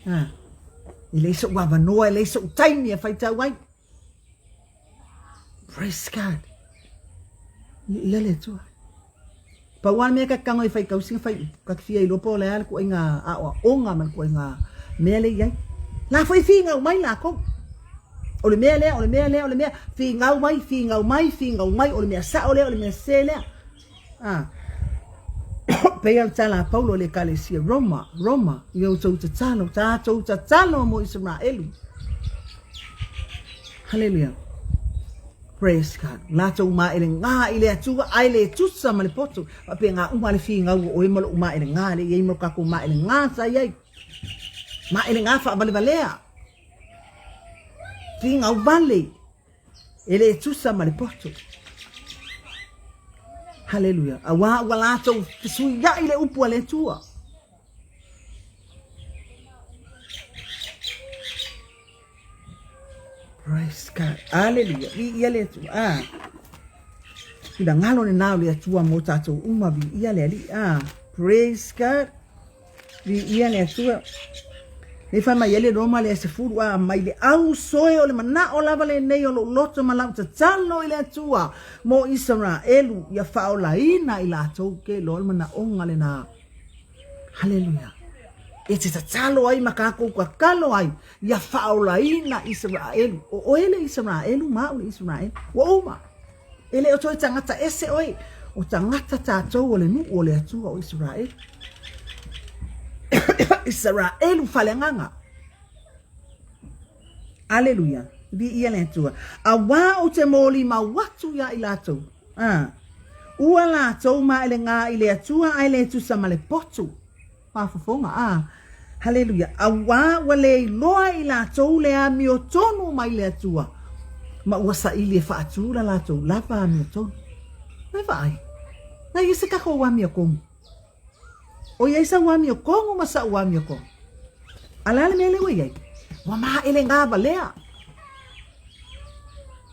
Ah, e leai so'u avanoa, e leai so'u taimi e faitau ai. Praise God. Ia le Atua. Pau lava le mea ka te tago e fai tausiga fai upu, ka te fia iloa po o le a le ituaiga aoaoga ma le ituaiga mea lea e i ai. La foi e finau mai latou. O le mea lea, o le mea lea, o le mea, finau mai, finau mai, finau mai, o le mea sao lea, o le mea sese lea. A. Pei o le tala a Paulo i le Ekalesia Roma, Roma, ia outou tatalo, tatou tatalo mo Isaraelu. Haleluia. Praise God. Latou maelegā i le Atua, ae le tusa ma le poto. Faapena uma le finau o oe ma lou maelegā lea e i ai ma lo tatou maelegā sa i ai. Maelegā faavalevalea. Finau vale. E le tusa ma le poto. Haleluia. Auā ua latou fesuiaʻi le upu a le Atua. Praise God. Aleluia. Viia le Atua. Ah. Finagalo lenā o le Atua mo tatou uma. Viia le Alii. Ah. Praise God. Viia le Atua. Nei fai mai ai le Roma le 10 a mai le au soe o le manao lava lenei o lou loto ma lau tatalo i le Atua mo Isaraelu ia faaolaina i latou ke iloa le manaoga lenā. Haleluia. E te tatalo ai ma kākou tatalo ai ia faaolaina Isaraelu. O oe le Isaraelu ma au le Isaraelu. Ua uma. E le o toe tagata ese oe, o tagata tatou o le nuu o le Atua o Isaraelu. Isaraelu faleagaga. Aleluia. Viia le Atua. Auā ou te molimau atu iā i latou. A. Ua latou maelegā i le Atua ae le tusa ma le potu. Faafofoga, a. Haleluia. Auā ua le iloa i latou le amiotonu mai le Atua, ma ua saili e faatū la latou lava amiotonu. Mai vaai, na i ai se tatou amiotonu. O i ai sau amiotonu ma sa'u amiotonu. A le a le mea lea ua i ai? Ua maele gavalea.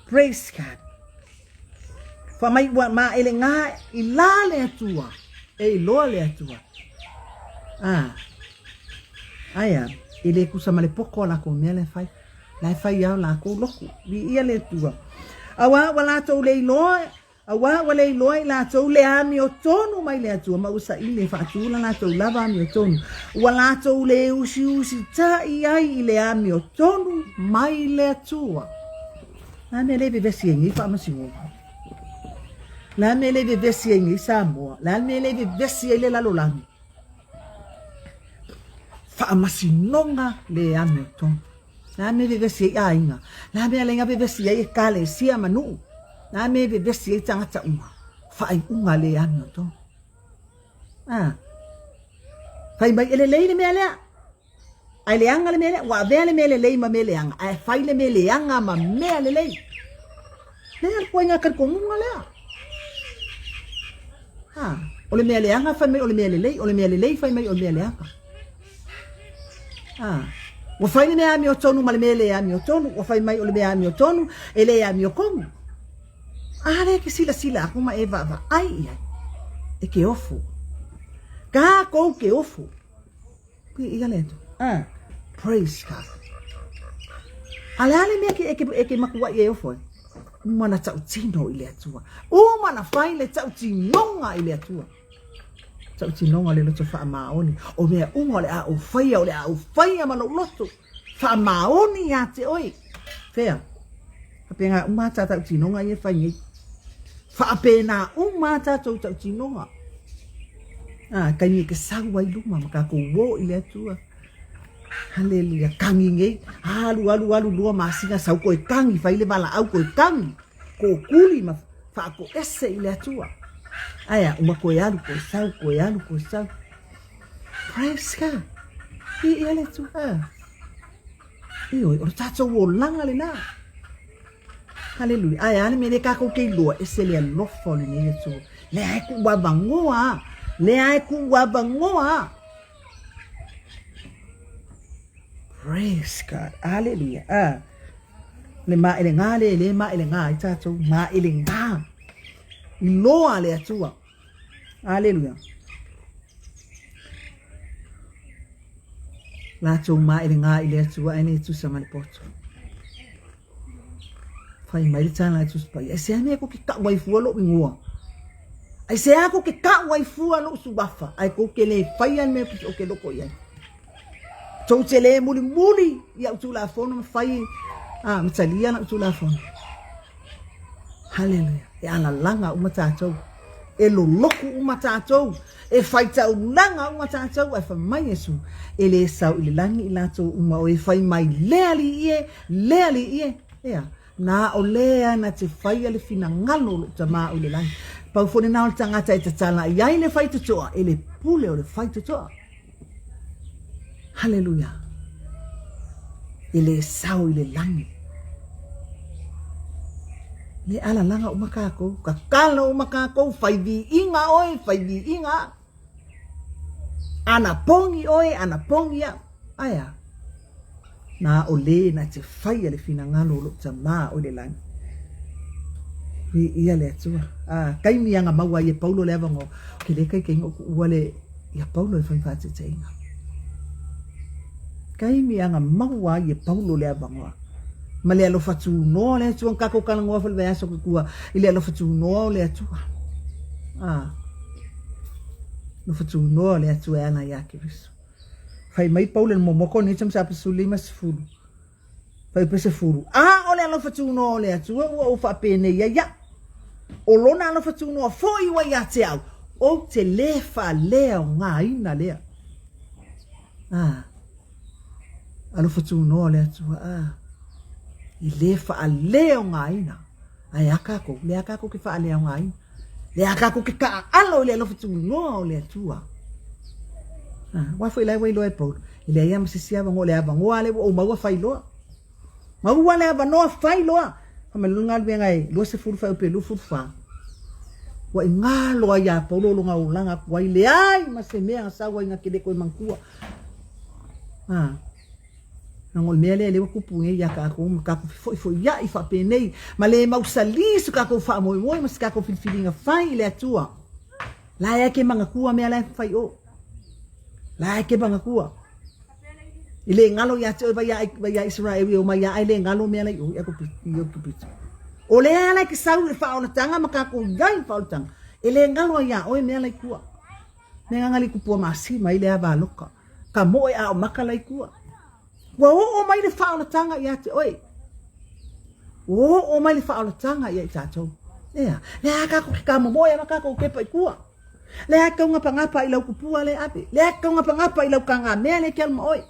Praise God. Fai mai ua maelegā i la le Atua, e iloa le Atua. A, aia, e le tusa ma le poto a lakou mea la e fai. La e fai lava o lakou lotu. Viia le Atua. Auā ua latou le iloa, auā ua le iloa i latou le amiotonu mai le Atua, ma ua saili e faatū la latou lava amiotonu. Ua latou le usiusitaʻi ai i le amiotonu mai le Atua. Le a mea lea e vevesi ai nei Faamasinoga? Le a mea lea e vevesi ai nei Samoa? Le a le mea lea e vevesi ai le lalolagi? Faamasinoga le amiotonu. Le a mea e vevesi ai aiga? Le a mea lea e vevesi ai ekalesia ma nuu? Le a mea e vevesi ai tagata uma? Faaiuga le amiotonu. Ah. Fai mai e lelei le mea lea. Ae leaga le mea lea, ua avea le mea lelei ma mea leaga, ae fai le mea leaga ma mea lelei. Lea le ituaiga talitonuga lea. Ha, o le mea leaga fai mai o le mea lelei, o le mea lelei fai mai o le mea leaga. Ha, ua fai le mea amiotonu ma le mea le amiotonu, ua fai mai o le mea amiotonu e le amiotonu. A lea e te silasila atu ma e vaavaai i ai, e ke ofo. Kākou ke ofo. Viia le Atua. Ah, praise God. A le a le mea ke, e ke, e ke makuaʻi e ofo ai? Uma na tautino i le Atua. Uma na fai le tautinoga i le Atua. Tautinoga le loto faamaoni. O mea uma o le a ou faia, o le a ou faia ma lou loto. Faamaoni ia te oe. Fea? Faapena uma a tātou tinoga ia e fai nei. Faapena uma a tātou tautinoga. A, taimi e ke sau ai luma ma kākou ō i le Atua. Haleluia, kagi nei. Alu, alu, alu, lua masina sau koe kagi, fai le valaau koe kagi. Kōkuli ma faakoese i le Atua. Ae a, uma koe alu, koe sau, koe alu, koe sau. Praise God. Viia le Atua. Ioe, o le tatou olaga lenā. Haleluia. Ae a le mea lea kākou ke iloa, ese le alofa o lenei Atua. Lea e kuʻu avanoa a. Lea e kuʻu avanoa a. Praise God. Haleluia. Ah. Le maelegā le le maelegā ai tātou. Maelegā. Iloa le Atua. Haleluia. Latou maelegā i le Atua ae le tusa ma le poto. Fai mai le tala a Tusi Paia, e sea mea ko ke kau ai fua lou ingoa. Aisea kou ke ka'u ai fua lo'u suafa, ae kou ke lē faia le mea o ke loko i ai? Tou te lē mulimuli i a'u tulafono ma fai a ma talia la'u tulafono. Haleluia. E alalaga uma tatou. E loloku uma tatou. E faitaulaga uma tatou. Ae fai mai Iesu, e lē sau i le lagi i latou uma o e fai mai, Le Alii e, le Alii e. Ea. Na o lea na te faia le finagalo o lou Tama o i le lagi. Pau foi lena o le tagata e tatala i ai le faitotoa e le pule o le faitotoa. Haleluia. E le sao i le lagi. Le alalaga uma kākou, kakalo uma kākou, fai viiga oe, fai viiga au. Ana pogi oe, ana pogi au. Ae a? Na o lē na te faia le finagalo o lou Tamā o i le lagi. Viia le Atua. A, taimi aga maua ai e Paulo le avanoa, ke lē kaikaiga o kuʻua le ia Paulo e fai faateteiga. Taimi aga maua ai e Paulo le avanoa. Ma le alofa tunoa o le Atua, na kākou talanoa foi le vaiaso atu i tua i le alofa tunoa o le Atua. A, alofa tunoa o le Atua e ala iā Keriso. Fai mai Paulo i le muamua Korinito mataupu 15, fuaiupu 10, A o le alofa tunoa o le Atua ua ou faapenei ai au, o lona alofa tunoa foi ua ia te au, ou te lē faaleaogaina lea. A, alofa tunoa o le Atua, a, e lē faaleaogaina. Ae a kākou, lea kākou ke faaleaogaina. Lea kākou ke kaʻaʻalo i le alofa tunoa o le Atua. Ah, aua foi la e ua iloa e Paulo, e leai lava ma se isi avanoa, o le avanoa lea ua ou maua fai loa. Maua le avanoa fai loa. Fai mai le galuega e 20 fuaiupu e 24. Ua i galo ai iā Paulo lona olaga aku ai, leai ma se mea na sau ai na te le toe manatua. Ah. Leaga o le mea lea lea ua tupu nei iā tatou ma tatou fefoifoiaʻi faapenei ma le mausali so tatou faamoemoe ma se tatou filifiliga fai i le Atua. La e ke manatua mea la e fai o. La e ke manatua. I le galo ia te oe vai ia vai ia Israel i o mai ia ai le galo mea la i o i Aikupito. O le ala ke sau i le faaolataga ma tatou iai i le faaolataga, e le galo ai iā oe mea la i tua. Mea gagali kupua masima ai le ava aloka. Ka moe a o maka la i tua. Ua oo mai le faaolataga ia te oe. Ua oo mai le faaolataga ia i tatou. Ea, le a kākou ke kāmomoe ana kākou kepa i tua. Le a kau ngapangapa i lau kupua le ave. Le a kau ngapangapa i lau kāngā mea le ke alu ma oe.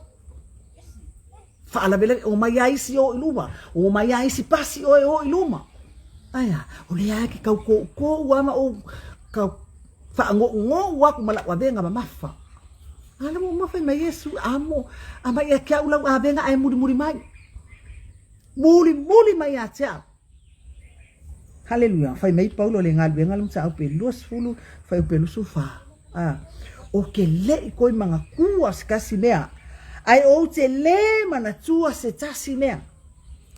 Faalavelave, o mai a isi o i luma. O mai a isi pasi oe o i luma. Aea, o le a ke kau koukou ama o kau faagougoou aku ma lau avega mamafa. A le ua fai mai Iesu, Amo, a mai ia te au lau avega ae mulimuli mai. Mulimuli mai ia te au. Haleluia. Fai mai Paulo le galuega le mataupu e 20, fuaiupu e 24. A, o ke leʻi koi manatua se tasi mea, ae ou te lē manatua se tasi mea.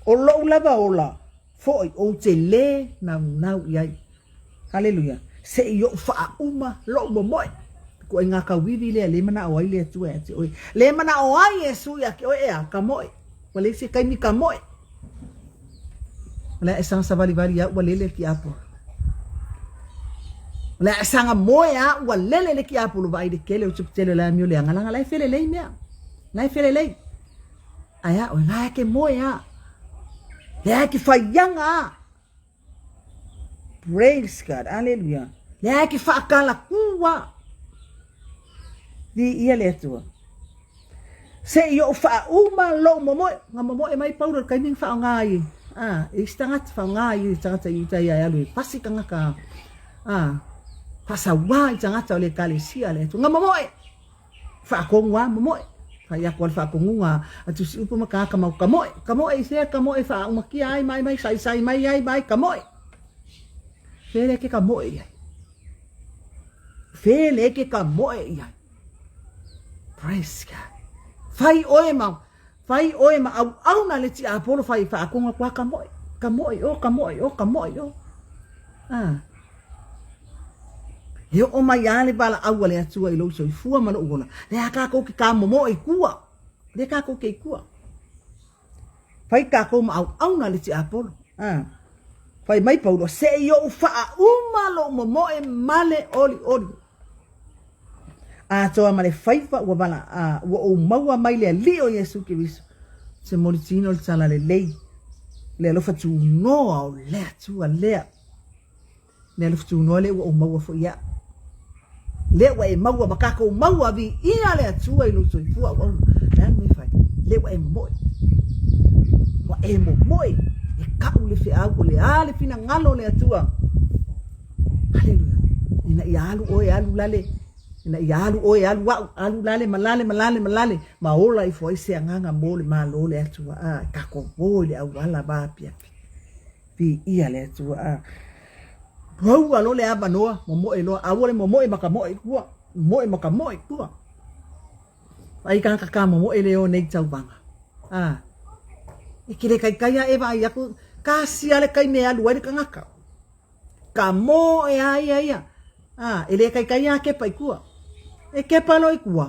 O loʻu lava ola foi ou te lē naunau i ai. Haleluia! Se i oʻu faauma loʻu momoe. Ituaiga tauivi lea le manaʻo ai le Atua ia te oe. Le manaʻo ai Iesu ia te oe, ʻeā, ka moe. Ua leai se taimi ka moe. O le a e saga savalivali au ua lele le tiapolo. O le a e saga moe au ua lele le tiapolo vaai le tele o tuputele o le amio leaga laga la e felelei mea. La e felelei. Ae a oe, la e ke moe a. Le a ke faiaga a. Praise God. Aleluia. Leai ke whaakalakua. Viia le Atua. Se i oʻu faauma loʻu momoe, nga momoe mai Paulo le taimi na faaaoga ai, a, e isi tagata faaaoga ai e tagata i uta ia e alu e pasi tagata, a, faasauā i tagata o le ekalesia a le Atua. Nga momoe! Faatonu a momoe. Fai aku a le faatonuga a Tusiupu ma Kakamau, ka moe, ka moe i fea, ka moe faaaumakia ai mai mai, saisai mai ai mai, ka moe. Fea lea ke ka moe i ai. Fea lea ke ka moe i ai. Praise God. Fai oe ma, fai oe ma auauna le tiapolo fai faakonga kua ka moe. Ka moe o, ka moe o, ka moe o. Ah. E oo mai lava le valaau a le Atua i lou soifua ma lou ola, lea kākou ke kāmomoe i kua, lea kākou ke i kua. Fai kākou ma auauna le tiapolo. Ah. Fai mai Paulo, se i ou faauma lou momoe ma le olioli. Atoa ma le faiva ua vala, a, ua ou maua mai le Alii o Iesu Keriso. Se molitino o le tala lelei, le alofa tunoa o le Atua lea. Le alofa tunoa lea ua ou maua foi ia. Lea ua e maua ma tatou maua, viia le Atua i lou soifua auauna. Le a le mea e fai? Lea ua e momoe. Ua e momoe e kau le feau o le a le finagalo o le Atua. Haleluia. Ina ia alu oe, alu lale. Ina ia alu oe, alu au, alu lale ma lale ma lale ma lale, ma ola ifo ai se agaga mo le Malo o le Atua. A, tatou o i le auala vaapiapi. Viia le Atua. A, maua loa le avanoa, momoe loa. Aua le momoe ma ka moe i tua. Momoe ma ka moe i tua. Ai tagata ka momoe le o nei tauvaga. A, e ke le kaikai a e vaai aku, kasi a le kai me alu ai le tagata. Ka moe a ia ia. A, e le kaikai a kepa i tua. E kepa loa i tua.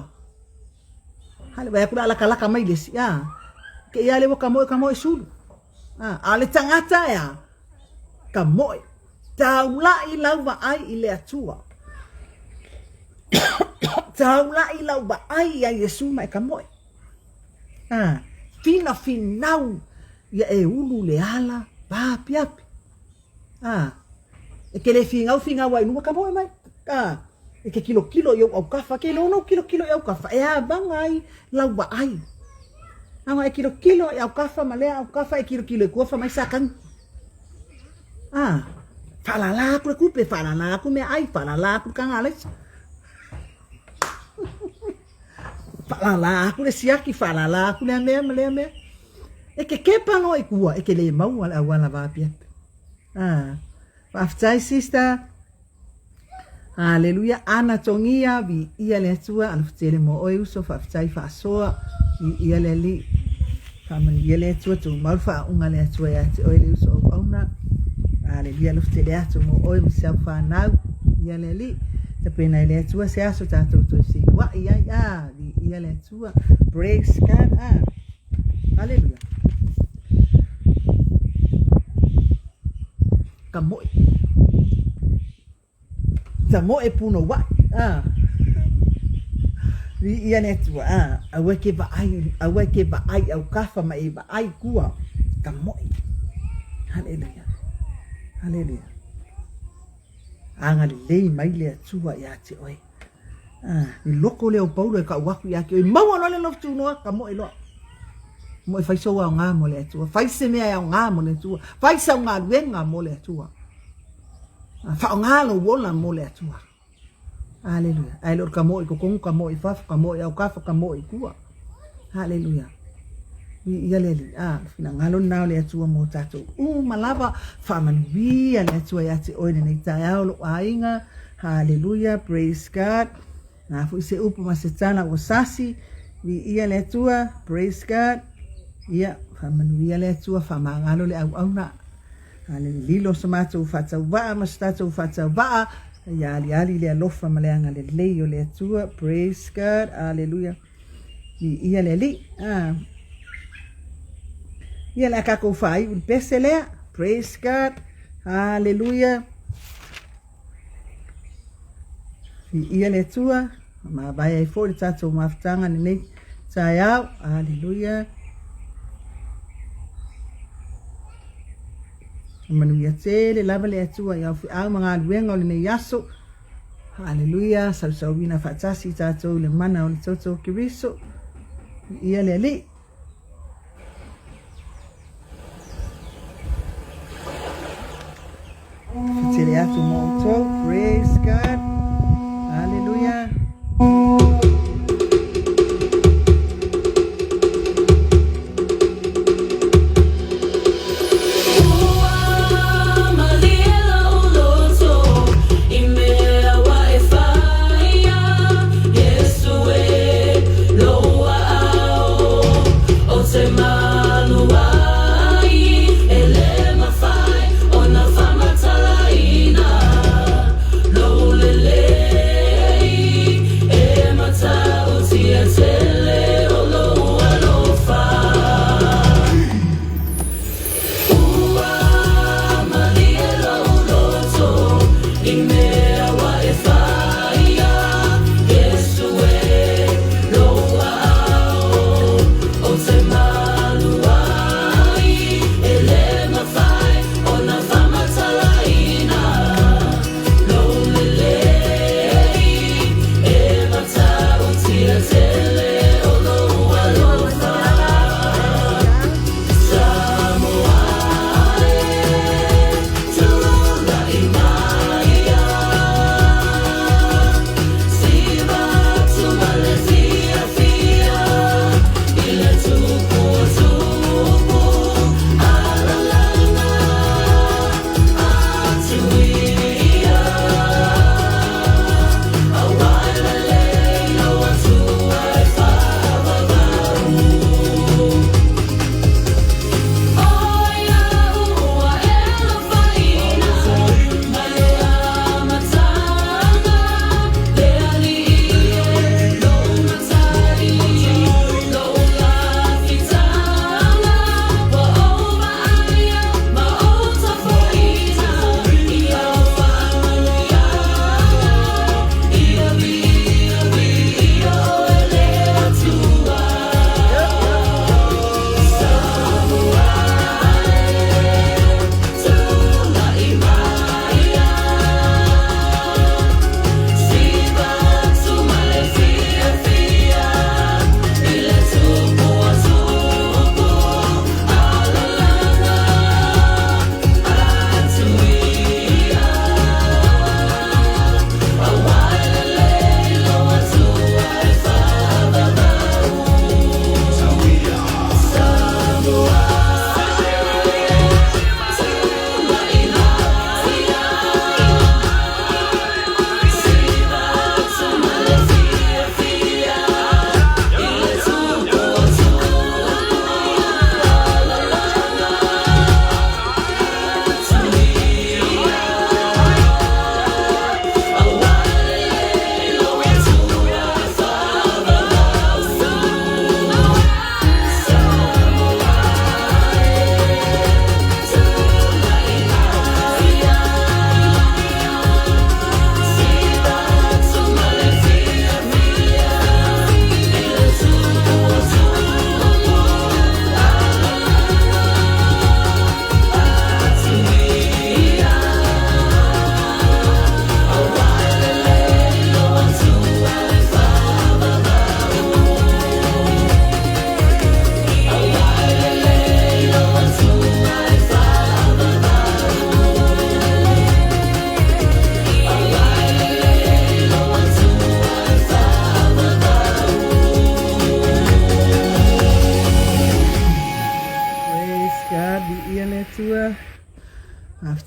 Hale vai aku la lakalaka mai le isi. A, ke ia le ua ka moe ka moe sulu. A, a le tagata e a, ka moe. Taula'i lau vaai i le Atua. Taula'i lau vaai ia Iesu ma e ka moe. A, finafinau ia e ulu le ala paapiapi. A, e ke le figau figau ai luma ka moe mai. A, e ke kilokilo i ou aukafa, ke lono kilokilo i aukafa, e avaga ai lau vaai. Aga e kilokilo i aukafa ma lea aukafa e kilokilo i kua fai mai sa kagi. A, faalala aku le kupe, faalala aku meaai, faalala aku le kaga alaisa. Faalala aku le siaki, faalala aku lea mea ma lea mea. E ke kepa loa i kua, e ke le maua le auala vaapiapi. Ah, faafetai sister. Haleluia, Ana Togia, viia le Atua, alofa tele mo oe uso, faafetai faasoa, viia le Alii. Faamanuia le Atua, tumau le faauuga a le Atua ia te oe le uso auauna. Haleluia, alofa tele atu mo oe ma si au fanau, viia le Alii. Tapena e le Atua se aso tatou toe feiloai ai, ah, viia le Atua. Praise God, ah. Haleluia. Ka moe. Ta moe punouai. Ah. Viia le Atua. Ah. Aua ke vaai, aua ke vaai au kafa ma e vaai kua. Ka moe. Haleluia. Haleluia. Agalelei mai le Atua ia te oe. Ah, i loko lea o Paulo e kau aku ia te oe. Maua loa le alofa tunoa, ka moe loa. Moe fai sou aoga mo le Atua. Fai se mea e aoga mo le Atua. Fai sau galuega mo le Atua. Ah, faaaoga lou ola mo le Atua. Aleluia. Ae le o le ka moe i totonu, ka moe i fafo, ka moe i aukafa, ka moe i tua. Aleluia. Viia le Alii. Ah, le finagalo lena o le Atua mo tatou uma lava. Faamanuia le Atua ia te oe lenei taeao lou aiga. Haleluia. Praise God. Na foi se upu ma se tala ua sasi. Viia le Atua. Praise God. Ia, faamanuia le Atua, faamagalo le auauna. Haleluia. Lilo so matou faatauvaa ma so tatou faatauvaa. Ia aliali le alofa ma le agalelei o le Atua. Praise God. Haleluia. Viia le Alii. Ah. Ia le a tatou faaiu i le pese lea. Praise God. Haleluia. Viia le Atua. Mavae ai foi le tatou mafutaga lenei taeao. Haleluia. Manuia tele lava le Atua i au feau ma galuega o lenei aso. Haleluia, sausauina faatasi i tatou i le mana o le toto o Keriso. Viia le Alii. Tele atu mo outou. Praise God. Hallelujah. Ua malie lou loto i mea ua e faia, Iesu e lou aao o te malu ai, e le mafai ona faamatalaina lou.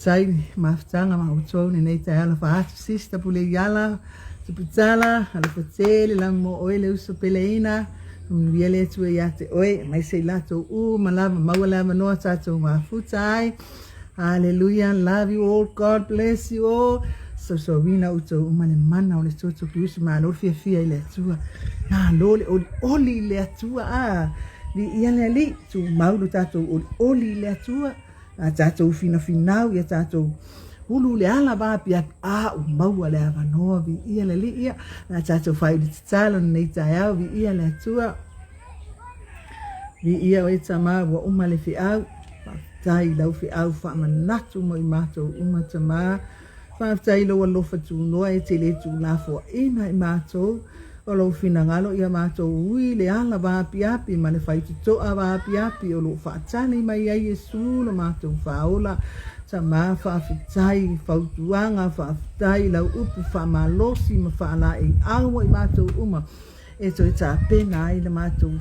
Faafetai i mafutaga ma outou lenei taeao alofa atu sister Puleiala Tuputala alofa tele lava mo oe le uso peleina Faamanuia le Atua ia te oe aemaise i latou uma lava maua le avanoa tatou mafuta ai Hallelujah love you all God bless you all Sausauina outou uma le mana o le toto Keriso malo le fiafia i le Atua malo le olioli i le Atua a viia le Alii tumau lo tatou olioli i le Atua a tatou finafinau ia tatou ulu le ala vaapiapi a ua maua le avanoa viia le Alii ia a tatou faaiu le tatalo lenei taeao viia le Atua viia oe Tama ua uma le feau faafetai i lau feau faamanatu mo i matou uma Tama Faafetai i lou alofa tunoa e te le tuulafoaina i matou. O lou finagalo ia matou ui i le ala vaapiapi ma le faitotoa vaapiapi o lo o faatali mai ai Iesu lo matou Faaola. Tama, faafetai i fautuaga, faafetai i lau upu faamalosi ma faalaeiau mo i matou uma e toe tapena ai le matou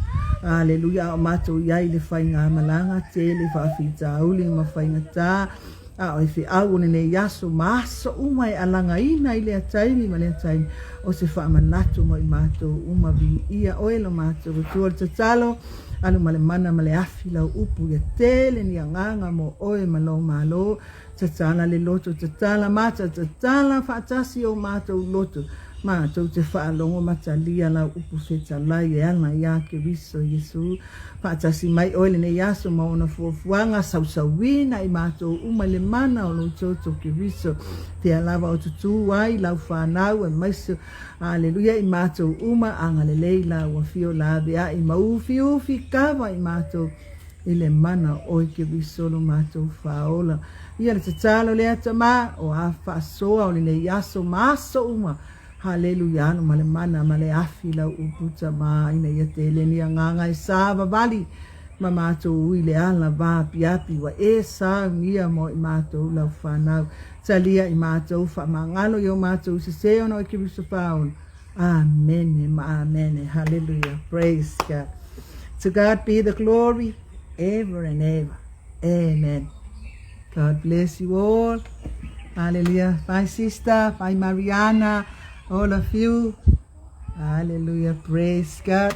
Aleluia a o matou i ai i le faigamalaga tele faafitauli ma faigata a o e feau o lenei aso ma aso uma e alagaina i lea taimi ma lea taimi o se faamanatu mo i matou uma viia oe lo matou Atua le tatalo alu ma le mana ma le afi lau upu ia tele ni agaga mo oe ma lou malo Tatala le loto, tatala mata, tatala faatasi o matou loto, matou te faalogo ma talia lau upu fetalai e ala iā Keriso Iesu. Faatasi mai oe lenei aso ma ona fuafuaga, sausauina i matou uma i le mana o lou toto Keriso, fea lava o tutū ai lau fanau aemaise, Aleluia, i matou uma, agalelei lau afio laveai ma ufiufi kava i matou. I le mana o oe Keriso lo matou Faaola. Ia le tatalo lea Tama, o a faasoa o lenei aso ma aso uma. Haleluia alo ma le mana ma le afi lau upu Tama ina ia tele ni agaga e savavali ma matou ui le ala vaapiapi ua e saunia mo i matou lau fanau. Talia i matou faamagalo i o matou sese ona oe Keriso Faaola. Amene ma amene. Hallelujah. Praise God. To God be the glory ever and ever. Amen. God bless you all. Hallelujah. Bye, sister. Bye, Mariana. All of you. Hallelujah. Praise God.